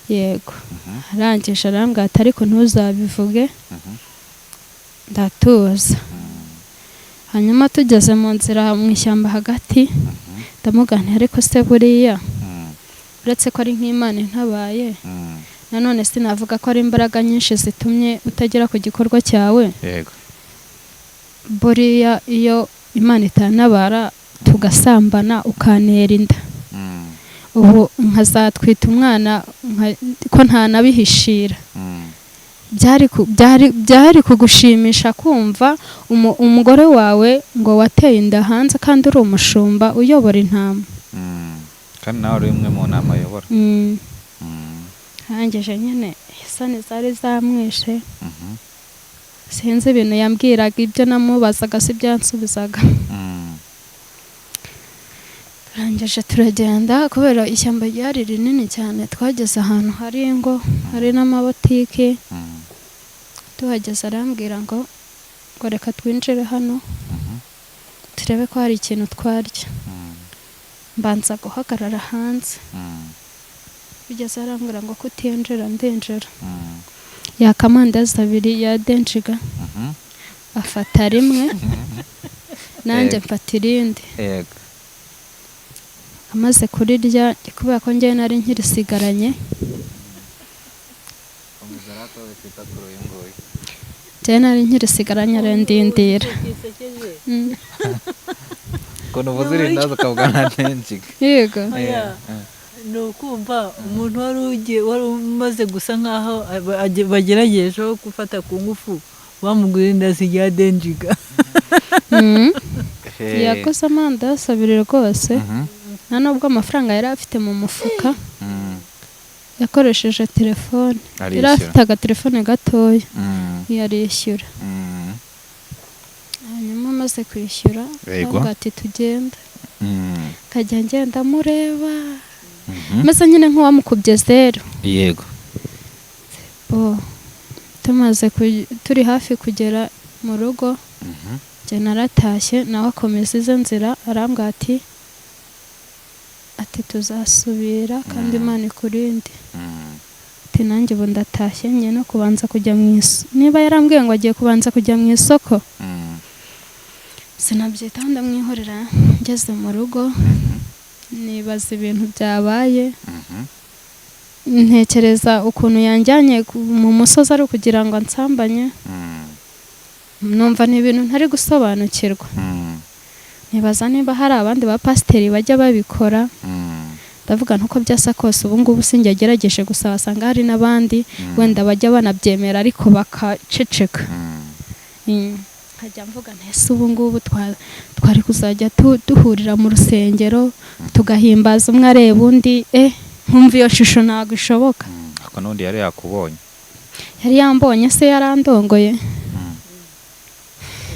Yego, arangije arambwira ati: "Ariko ntuzabivuge." Ndatuza. Hanyuma tugeze mu nzira mu ishyamba hagati, ndamuganira: "Ariko se buriya, uretse ko ari nk'Imana intabaye, nanone sinavuga ko ari imbaraga nyinshi zitumye utagera ku gikorwa cyawe. Buriya iyo Imana itantabara tugasambana, ukantera inda, ubu nkazatwita umwana ko ntanabihishira, byari kugushimisha kumva umugore wawe ngo wateye inda hanze kandi uri umushumba uyobora intama?" Kandi nawe uri umwe mu nama ayobora. Arangije nyine isoni zari zamwishe. Sinzi ibintu yambwiraga, ibyo namubazaga si byo yansubizaga. Turangije turagenda. Kubera ishyamba ryari rinini cyane, twageze ahantu hari ingo, hari n'amabotiki. Tuhageze arambwira ngo reka twinjire hano turebe ko hari ikintu twarya. Mbanza guhagarara hanze. Bigeze arambwira ngo kutinjira, ndinjira. Yaka amandazi abiri ya denjiga, afata rimwe, nanjye mfata irindi. Amaze kurirya, kubera ko njyewe nari nkirisigaranye, Komeza rata wifita kuri uyu nguyu. njyewe nari nkirisigaranye, arandindira. Gisekeje. Ukuntu uvuze irindazi ukavuga na denjiga. Yego. Oya. Ni ukumva umuntu wari ugiye, wari umaze gusa nkaho bageragejeho gufata ku ngufu, bamugura indazi rya denjiga. Yakoze amandazi abiri rwose. Nta nubwo amafaranga yari afite mu mufuka, yakoresheje telefone. Yari Arishyura. afite agatelefone gatoya, yarishyura. Hanyuma amaze kwishyura, aravuga ati: "Tugenda." Nkajya ngenda mureba, maze nyine nk'uwamukubye zeru. Bo tumaze turi hafi kugera mu rugo, njye naratashye, nawe akomeza izo nzira. Arambwira ati: "Tuzasubira kandi Imana ikurinde." Ati: "Nanjye ubu ndatashye, ngiye no kubanza kujya mu isoko." Niba yarambwiye ngo agiye kubanza kujya mu isoko, sinabyitaho, ndamwihorera. Ngeze mu rugo nibaza ibintu byabaye, ntekereza ukuntu yanjyanye mu musozi ari ukugira ngo ansambanye. Numva ni ibintu ntari gusobanukirwa. Nibaza niba hari abandi ba pasiteri bajya babikora. Ndavuga ntuko byasa kose, ubu ngubu sinjye agerageje gusa, wasanga hari n'abandi wenda bajya banabyemera ariko bakaceceka. Nkajya mvuga nti: "Ese ubu ngubu twari kuzajya duhurira mu rusengero tugahimbaza, umwe areba undi?" Nkumva iyo shusho ntabwo ishoboka. Ariko n'undi yari yakubonye. Yari yambonye se yarandongoye?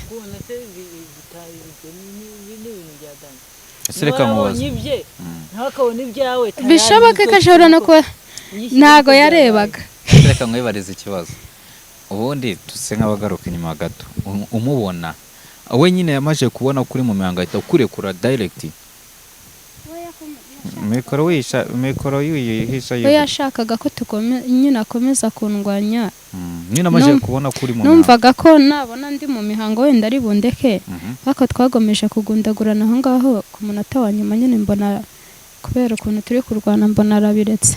Kubona se ibyo ni ibintu bya dani. Ese reka nkubaze. Ibye nawe akabona ibyawe tayari. Bishoboke ko ashobora no kuba ntago yarebaga. Ese reka nkwibarize ikibazo. Ubundi tuse nk'abagaruka inyuma gato, umubona we nyine yamaze kubona ko uri mu mihango ahita akurekura direct? Mikoro wisha, mikoro yihisha. We yashakaga ko nyine akomeza kundwanya. Nyine amaze kubona ko uri mu mihango. Numvaga ko nabona ndi mu mihango wenda ari bundeke, ariko twagomeje kugundagurana aho ngaho. Ku munota wa nyuma nyine mbona kubera ukuntu turi kurwana, mbona arabiretse.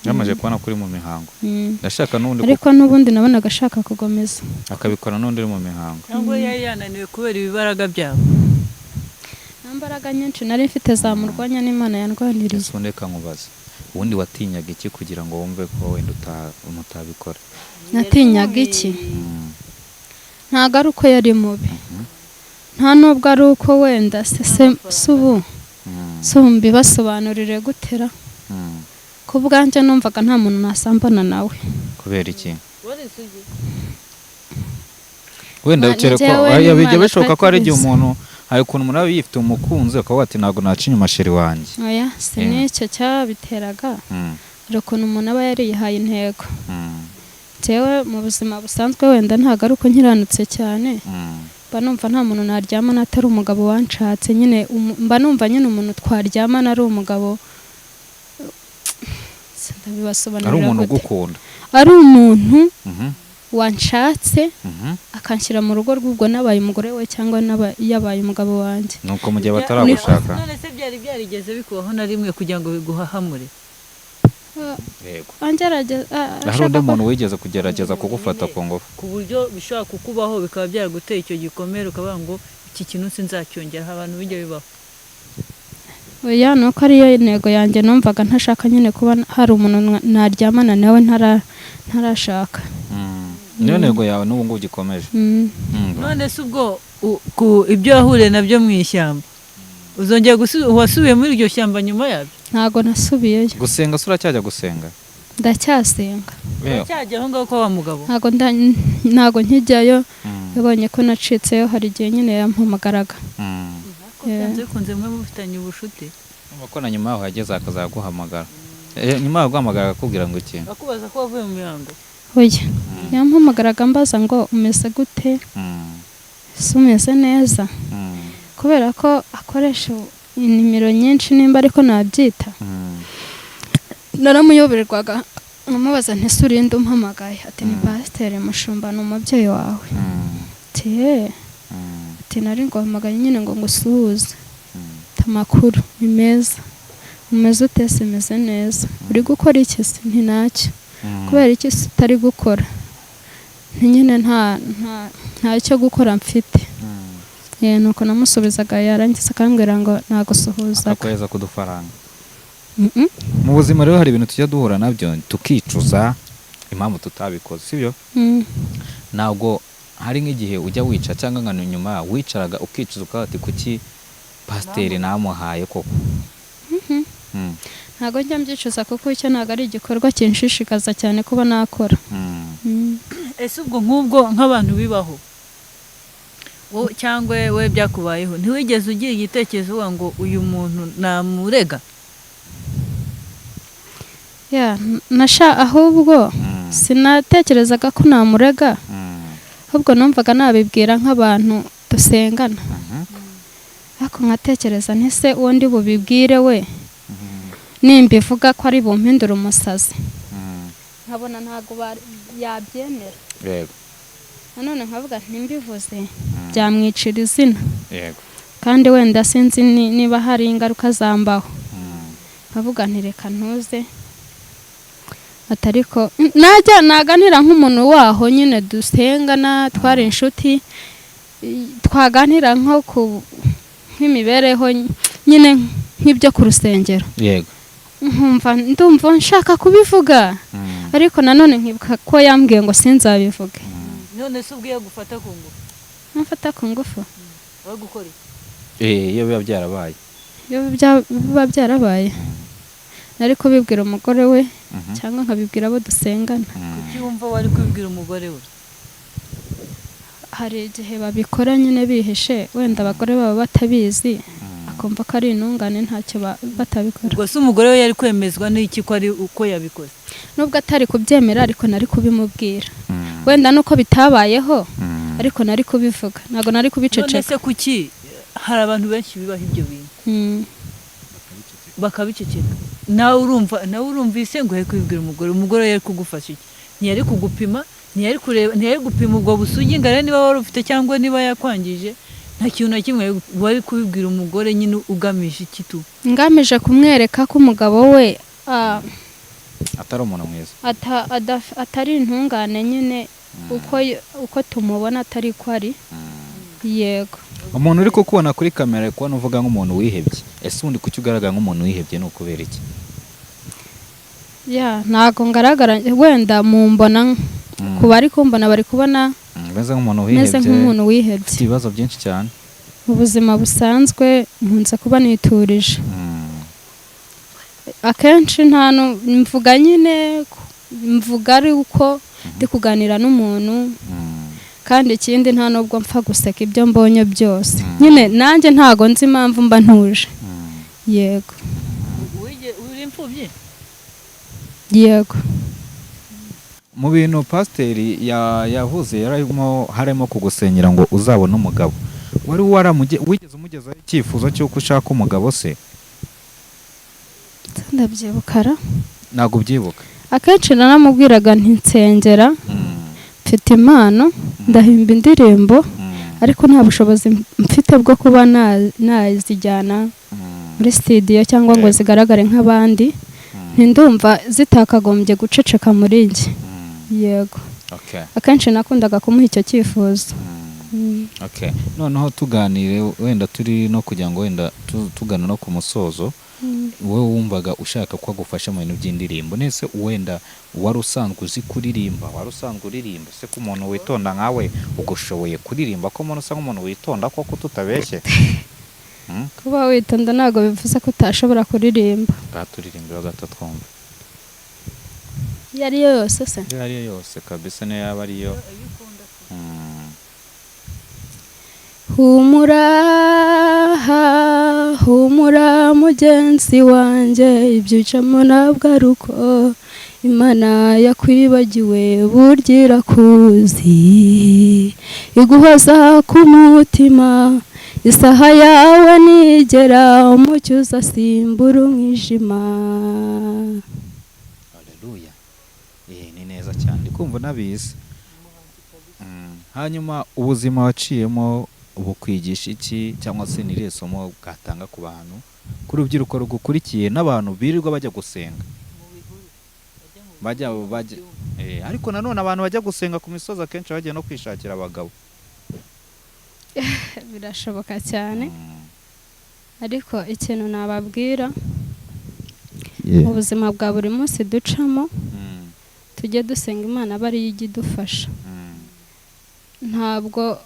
Yamaze kubona ko uri mu mihango, yashaka n'ubundi Ariko n'ubundi nabonaga ashaka kugomeza. Akabikora n'undi uri mu mihango. Cyangwa yari yananiwe kubera ibibaraga byabo. Nta mbaraga nyinshi nari mfite zamurwanya, n'Imana yandwaniriye. Ese ubundi reka nkubaze, ubundi watinyaga iki kugira ngo wumve ko wenda mutabikora? Natinyaga iki? Ntabwo ari uko yari mubi, nta nubwo ari uko wenda se se ubu se ubu mbibasobanurire gutera? Ku bwanjye numvaga nta muntu nasambana nawe. Kubera iki? Wenda ukere ko njyewe bijya n'Imana bishoboka ko hari igihe twari umuntu, hari ukuntu umuntu aba yifite umukunzi akavuga ati ntabwo naca inyuma chéri wanjye. Oya, si n'icyo cyabiteraga. Hari ukuntu umuntu aba yariyihaye intego. Njyewe mu buzima busanzwe wenda ntabwo ari uko nkiranutse cyane, mba numva nta muntu naryamana atari umugabo wanshatse nyine. Mba numva nyine umuntu twaryamana ari umugabo. Ndabibasobanurira Ari umuntu gute? ugukunda. Ari umuntu wanshatse, akanshyira mu rugo rw'ubwo nabaye umugore we cyangwa yabaye umugabo wanjye. Nuko mu gihe bataragushaka. None se byari byarigeze bikubaho na rimwe kugira ngo biguhahamure? Yego. Angerageza Hari undi muntu wigeze kugerageza kugufata ku ngufu? Ku buryo bishobora kukubaho bikaba byaraguteye icyo gikomere, ukavuga ngo iki kintu sinzacyongeraho, abantu bijya bibaho. Oya, ni uko ariyo intego yanjye, numvaga ntashaka nyine kuba hari umuntu naryamana nawe ntarashaka. Niyo ntego yawe n'ubu ngubu ugikomeje? Mm. None se ubwo ku ibyo wahuriye nabyo mu ishyamba, uzongera wasubiye muri iryo shyamba nyuma yabyo? Ntago nasubiyeyo. Gusenga se uracyajya gusenga? Ndacyasenga. Uracyajya aho ngaho kwa wa mugabo? Ntago nkijyayo. Yabonye ko nacitseyo, hari igihe nyine yampamagaraga. Ariko byanze bikunze mwe mufitanye ubushuti. Urumva ko na nyuma yaho yageze akazaguhamagara. Nyuma yaho aguhamagara akakubwira ngo iki? Akubaza ko wavuye mu mihango? Oya, yampamagaraga ambaza ngo umeze gute, ese umeze neza? Kubera ko akoresha inimero nyinshi, nimba ariko nabyita, naramuyoberwaga, nkamubaza nti ese urinde umpamagaye? Ati ni pasiteri Mushumba, ni umubyeyi wawe. Ati ye. Ati nari nguhamagaye nyine ngo ngusuhuze. Ati amakuru ni meza, umeze ute se? Meze neza. Uri gukora iki se? Nti ntacyo. Kubera iki se utari gukora? Nti nyine nta ntacyo gukora mfite. Nuko namusubizaga, yarangiza akambwira ngo nagusuhuzaga. Akakohereza kudufaranga. Mm-mm. Mu buzima rero hari ibintu tujya duhura nabyo tukicuza impamvu tutabikoze, sibyo? Mm. Ntabwo hari nk'igihe ujya wica cyangwa nka nyuma wicaraga ukicuza ukavuga ati kuki pasiteri namuhaye koko? Ntabwo njya mbyicuza kuko icyo ntabwo ari igikorwa kinshishikaza cyane kuba nakora. Ese ubwo nk'ubwo nk'abantu bibaho wowe cyangwa we byakubayeho, ntiwigeze ugira igitekerezo uvuga ngo uyu muntu namurega? Ya, nasha ahubwo sinatekerezaga ko namurega, ahubwo numvaga nabibwira nk'abantu dusengana, ariko nkatekereza nti se uwo ndi bubibwire we, nimbivuga ko ari bumpindure umusazi? Nkabona ntabwo yabyemera. Nanone nkavuga ntimbivuze byamwicira izina, kandi wenda sinzi niba hari ingaruka zambaho. Nkavuga nti reka ntuze, ati ariko najya naganira nk'umuntu waho nyine dusengana, twari inshuti, twaganira nko ku nk'imibereho nyine nk'ibyo ku rusengero, nkumva ndumva nshaka kubivuga, ariko nanone nkibuka ko yambwiye ngo sinzabivuge. None se ubwo iyo agufata ku ngufu? Mfata ku ngufu? Wari gukora iki? Iyo biba byarabaye. Iyo biba byarabaye, nari kubibwira umugore we cyangwa nkabibwira abo dusengana. Kuki wumva wari kubibwira umugore we? Hari igihe babikora nyine bihishe, wenda abagore baba batabizi, akumva ko ari intungane ntacyo batabikora. Ubwo se umugore we yari kwemezwa n'iki ko ari uko yabikoze? Nubwo atari kubyemera, ariko nari kubimubwira. Wenda nuko bitabayeho, ariko nari kubivuga, ntabwo nari None kubiceceka. se kuki hari abantu benshi bibaho ibyo bintu? Bakabiceceka. Nawe urumva, nawe urumvise ngo yari kubibwira umugore, umugore yari kugufasha iki? Ntiyari kugupima, ntiyari kureba, ntiyari gupima ubwo busugi ngo arebe niba wari ufite cyangwa niba yakwangije. Nta kintu na kimwe wari kubibwira umugore nyine ugamije iki tu? Ngamije kumwereka ko umugabo we atari umuntu mwiza, atari intungane nyine, uko tumubona atari ko ari. Yego. Umuntu uri kukubona kuri kamera ari kubona uvuga nk'umuntu wihebye. Ese ubundi kuki ugaragara nk'umuntu wihebye, ni ukubera iki? Ya, ntago ngaragara, wenda mumbona, ku bari kumbona bari kubona Umeze nk'umuntu meze wihebye, nk'umuntu wihebye. Ufite ibibazo byinshi cyane. Mu buzima busanzwe nkunze kuba niturije. Akenshi nta mvuga nyine, mvuga ari uko ndi kuganira n'umuntu. Kandi ikindi, nta nubwo mpfa guseka ibyo mbonye byose. Nyine nanjye ntago nzi impamvu mba ntuje. Yego. Uri imfubyi? Yego. Mu bintu pasiteri yavuze yarimo harimo kugusengera ngo uzabone umugabo. Wari wigeze umugezaho icyifuzo cy'uko ushaka umugabo se? Ndabyibukara? Ntabwo ubyibuka? Akenshi naramubwiraga nti nsengera, mfite impano, ndahimba indirimbo, ariko nta bushobozi mfite bwo kuba nazijyana muri studio cyangwa ngo zigaragare nk'abandi. Ntindumva zitakagombye guceceka muri njye. Yego. Akenshi nakundaga kumuha icyo cyifuzo. Okay. Noneho tuganire, wenda turi no kugira ngo wenda tugana no ku musozo. Wowe wumvaga ushaka ko agufasha mu bintu by'indirimbo, nese wenda wari usanzwe uzi kuririmba, wari usanzwe uririmba se, ko umuntu witonda nkawe ugushoboye kuririmba, ko umuntu usa nk'umuntu witonda koko tutabeshye? Kuba witonda ntabwo bivuze ko utashobora kuririmba. Ngaha turirimbira gato twumva. Iyo ari yo yose se? Iyo ari yo yose kabisa, niyo yaba ariyo. Humura, humura mugenzi wanjye, ibyo ucamo ntabwo ari uko Imana yakwibagiwe, burya irakuzi, iguhoza ku mutima. Isaha yawe nigera, umucyo uzasimbura umwijima. Haleluya. Ni neza cyane, ndi kumva unabizi. Hanyuma ubuzima waciyemo bukwigisha iki, cyangwa se ni irihe somo bwatanga ku bantu, ku rubyiruko rugukurikiye n'abantu birirwa bajya gusenga, bajya ariko nanone abantu bajya gusenga ku misozi akenshi bagiye no kwishakira abagabo? Birashoboka cyane, ariko ikintu nababwira, mu buzima bwa buri munsi ducamo, tujye dusenga Imana aba ariyo ijya idufasha. Ntabwo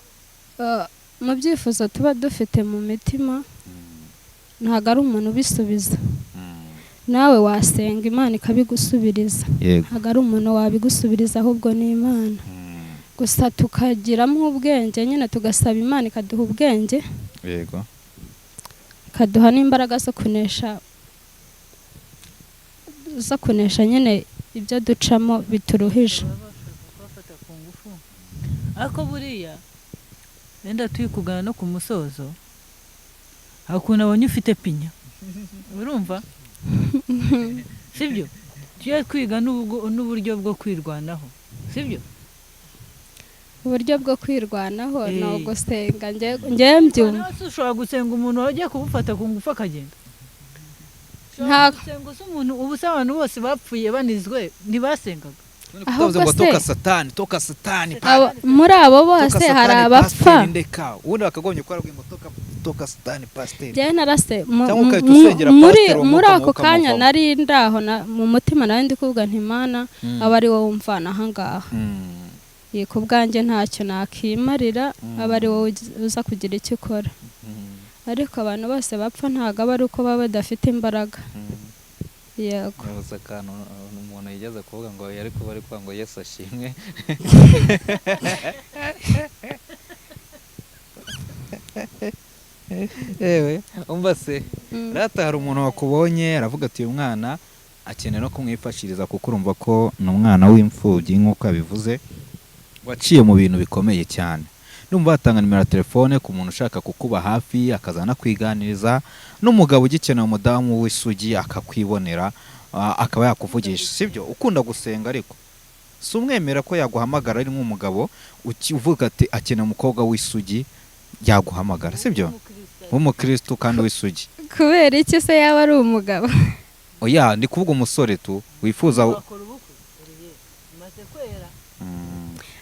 mu byifuzo tuba dufite mu mitima, ntabwo ari umuntu ubisubiza. Nawe wasenga Imana ikabigusubiriza. Ntabwo ari umuntu wabigusubiriza, ahubwo ni Imana. Gusa tukagiramo ubwenge nyine, tugasaba Imana ikaduha ubwenge, ikaduha n'imbaraga zo kunesha nyine ibyo ducamo bituruhije. Baba bashaka kubafata ku ngufu, ariko buriya wenda turi kugana no ku musozo, hari ukuntu abonye ufite pinya, urumva sibyo? Tujye twiga n'uburyo bwo kwirwanaho, sibyo? Uburyo bwo kwirwanaho ni ugusenga, njye mbyumva. Nawe se ushobora gusenga umuntu wagiye kumufata ku ngufu akagenda? Ushobora gusenga se umuntu ubu se abantu bose bapfuye banizwe ntibasengaga? Ahubwo Ngo se- toka satani, toka satani, Muri abo toka bose hari satani, abapfa. pasiteri, ndeka. Ubundi bakagombye kuba ngo toka, toka satani, pasiteri. Njyewe narase Cyangwa ugahita usengera pasiteri, uwo muri mwuka ako mubi kanya ukamuvamo. nari ndaho mu mutima nari ndi kuvuga nti Mana, aba ari wowe umvana ahangaha. Ku bwanjye ntacyo nakimarira, aba ari wowe uza kugira icyo ukora. Ariko abantu bose bapfa ntabwo aba ari uko baba badafite imbaraga. Yego. Yabuze akantu umuntu yigeze kuvuga ngo yari kuba ari kuvuga ngo Yesu ashimwe. Yewe, umva se, rata hari umuntu wakubonye aravuga ati uyu mwana akeneye no kumwifashiriza, kuko urumva ko ni umwana w'imfubyi nk'uko yabivuze, waciye mu bintu bikomeye cyane. Ndumva batanga nimero ya telefone ku muntu ushaka kukuba hafi, akaza anakwiganiriza, n'umugabo ugikeneye umudamu w'isugi akakwibonera, akaba yakuvugisha, sibyo? Ukunda gusenga ariko si umwemera ko yaguhamagara ari nk'umugabo uvuga ati akeneye umukobwa w'isugi, yaguhamagara, sibyo? W'umukristo kandi w'isugi. Kubera iki se yaba ari umugabo? Oya, ndi kuvuga umusore tu wifuza. Wakora ubukwe Olivier, umaze kwera.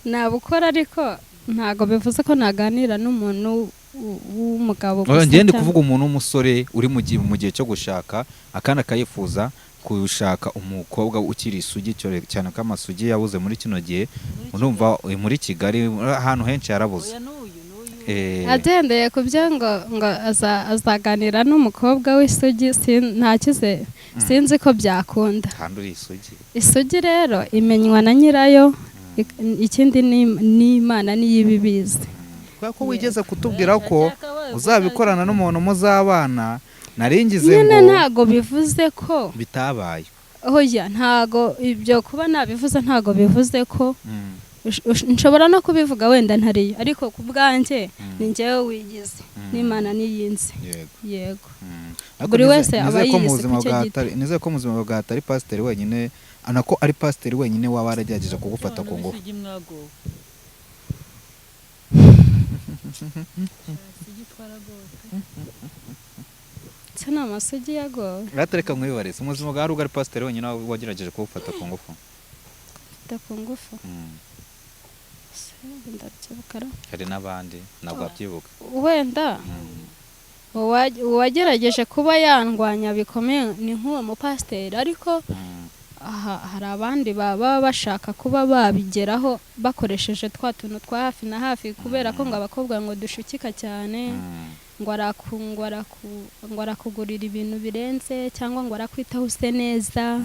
Nabukora, ariko ntabwo bivuze ko naganira n'umuntu w'umugabo Oya, gusa. njye ndi kuvuga umuntu w'umusore uri mu gihe cyo gushaka, akandi akayifuza gushaka umukobwa ukiri isugi, cyane ko amasugi yabuze muri kino gihe. Urumva muri Kigali ahantu henshi yarabuze. Oya, n'uyu n'uyu. Agendeye ku byo ngo azaganira n'umukobwa w'isugi, ntakize, sinzi ko byakunda. Kandi uri isugi. Isugi rero imenywa na nyirayo, ikindi ni Imana niyo iba ibizi. Kubera ko wigeze kutubwira ko uzabikorana n'umuntu muzabana, naringize Nyine ngo ntago bivuze ko bitabaye. Oya, ntago ibyo kuba nabivuze ntago bivuze ko nshobora no kubivuga wenda ntariyo, ariko ku bwanjye ni njyewe wigize, n'Imana niyinzi. Yego. Yego. Ariko Buri wese aba nizeye ko mu yiyizi buzima ku cyo bwa giti. Nizeye ko mu buzima bwa atari pasiteri wenyine, anako ari pasiteri wenyine waba waragerageje kugufata ku ngufu. Isugi mwagowe. Isugi twaragowe pe. Se ni amasugi yagowe? Reka nkwibarize, mu buzima bwa rugo ari pasiteri wenyine waba wagerageje kugufata ku ngufu? Mfata ku ngufu? Mm. Se, ndabyibuka ra? Hari n'abandi, ntabwo wabyibuka? Wenda uwagerageje kuba yandwanya bikomeye ni nk'uwo mupasiteri, ariko aha hari abandi baba bashaka kuba babigeraho bakoresheje twa tuntu twa hafi na hafi, kubera ko ngo abakobwa ngo dushukika cyane, ngo arakugurira ibintu birenze cyangwa ngo arakwitaho use neza.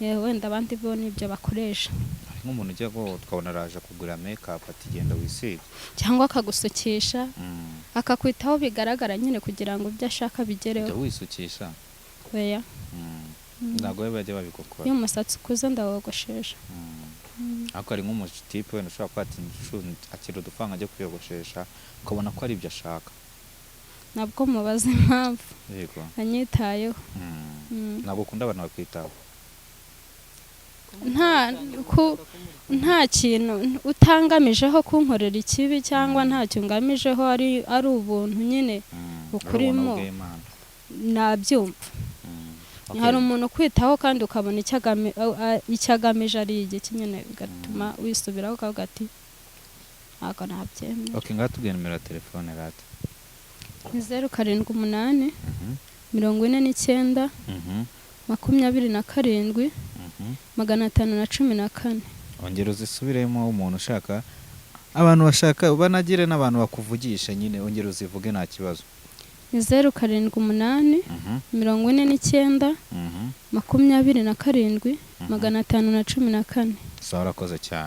Wenda abandi bo nibyo bakoresha. Hari nk'umuntu ujya ngo tukabona araje kugura make-up, ati genda wisige. Cyangwa akagusukisha, akakwitaho bigaragara nyine kugira ngo ibyo ashaka Ujya bigereho. wisukisha? Oya. Ntabwo bajya babigukora? Iyo umusatsi ukuze ndawogoshesha. Ariko hari nk'umutipe wenda ushobora kuba ati akira udufaranga ajya kwiyogoshesha, ukabona ko ari ibyo ashaka. Nabwo mubaza impamvu anyitayeho. Ntabwo ukunda abantu bakwitaho? Nta kintu utangamijeho kunkorera ikibi cyangwa ntacyo ngamijeho, ari ubuntu nyine Ari bukurimo. ubuntu bw'Imana. Nabyumva. Hari umuntu ukwitaho kandi ukabona icyo agamije ari igiki nyine, bigatuma wisubiraho ukavuga ati ntabwo nabyemera. Okay, ngaho tubwire nimero ya telefone rata. Ni 078 49 27 514. Ongera uzisubiremo, umuntu ushaka, abantu bashaka banagire n'abantu bakuvugisha nyine, ongera uzivuge nta kibazo. Ni 078 49 27 514. Sawa, urakoze cyane.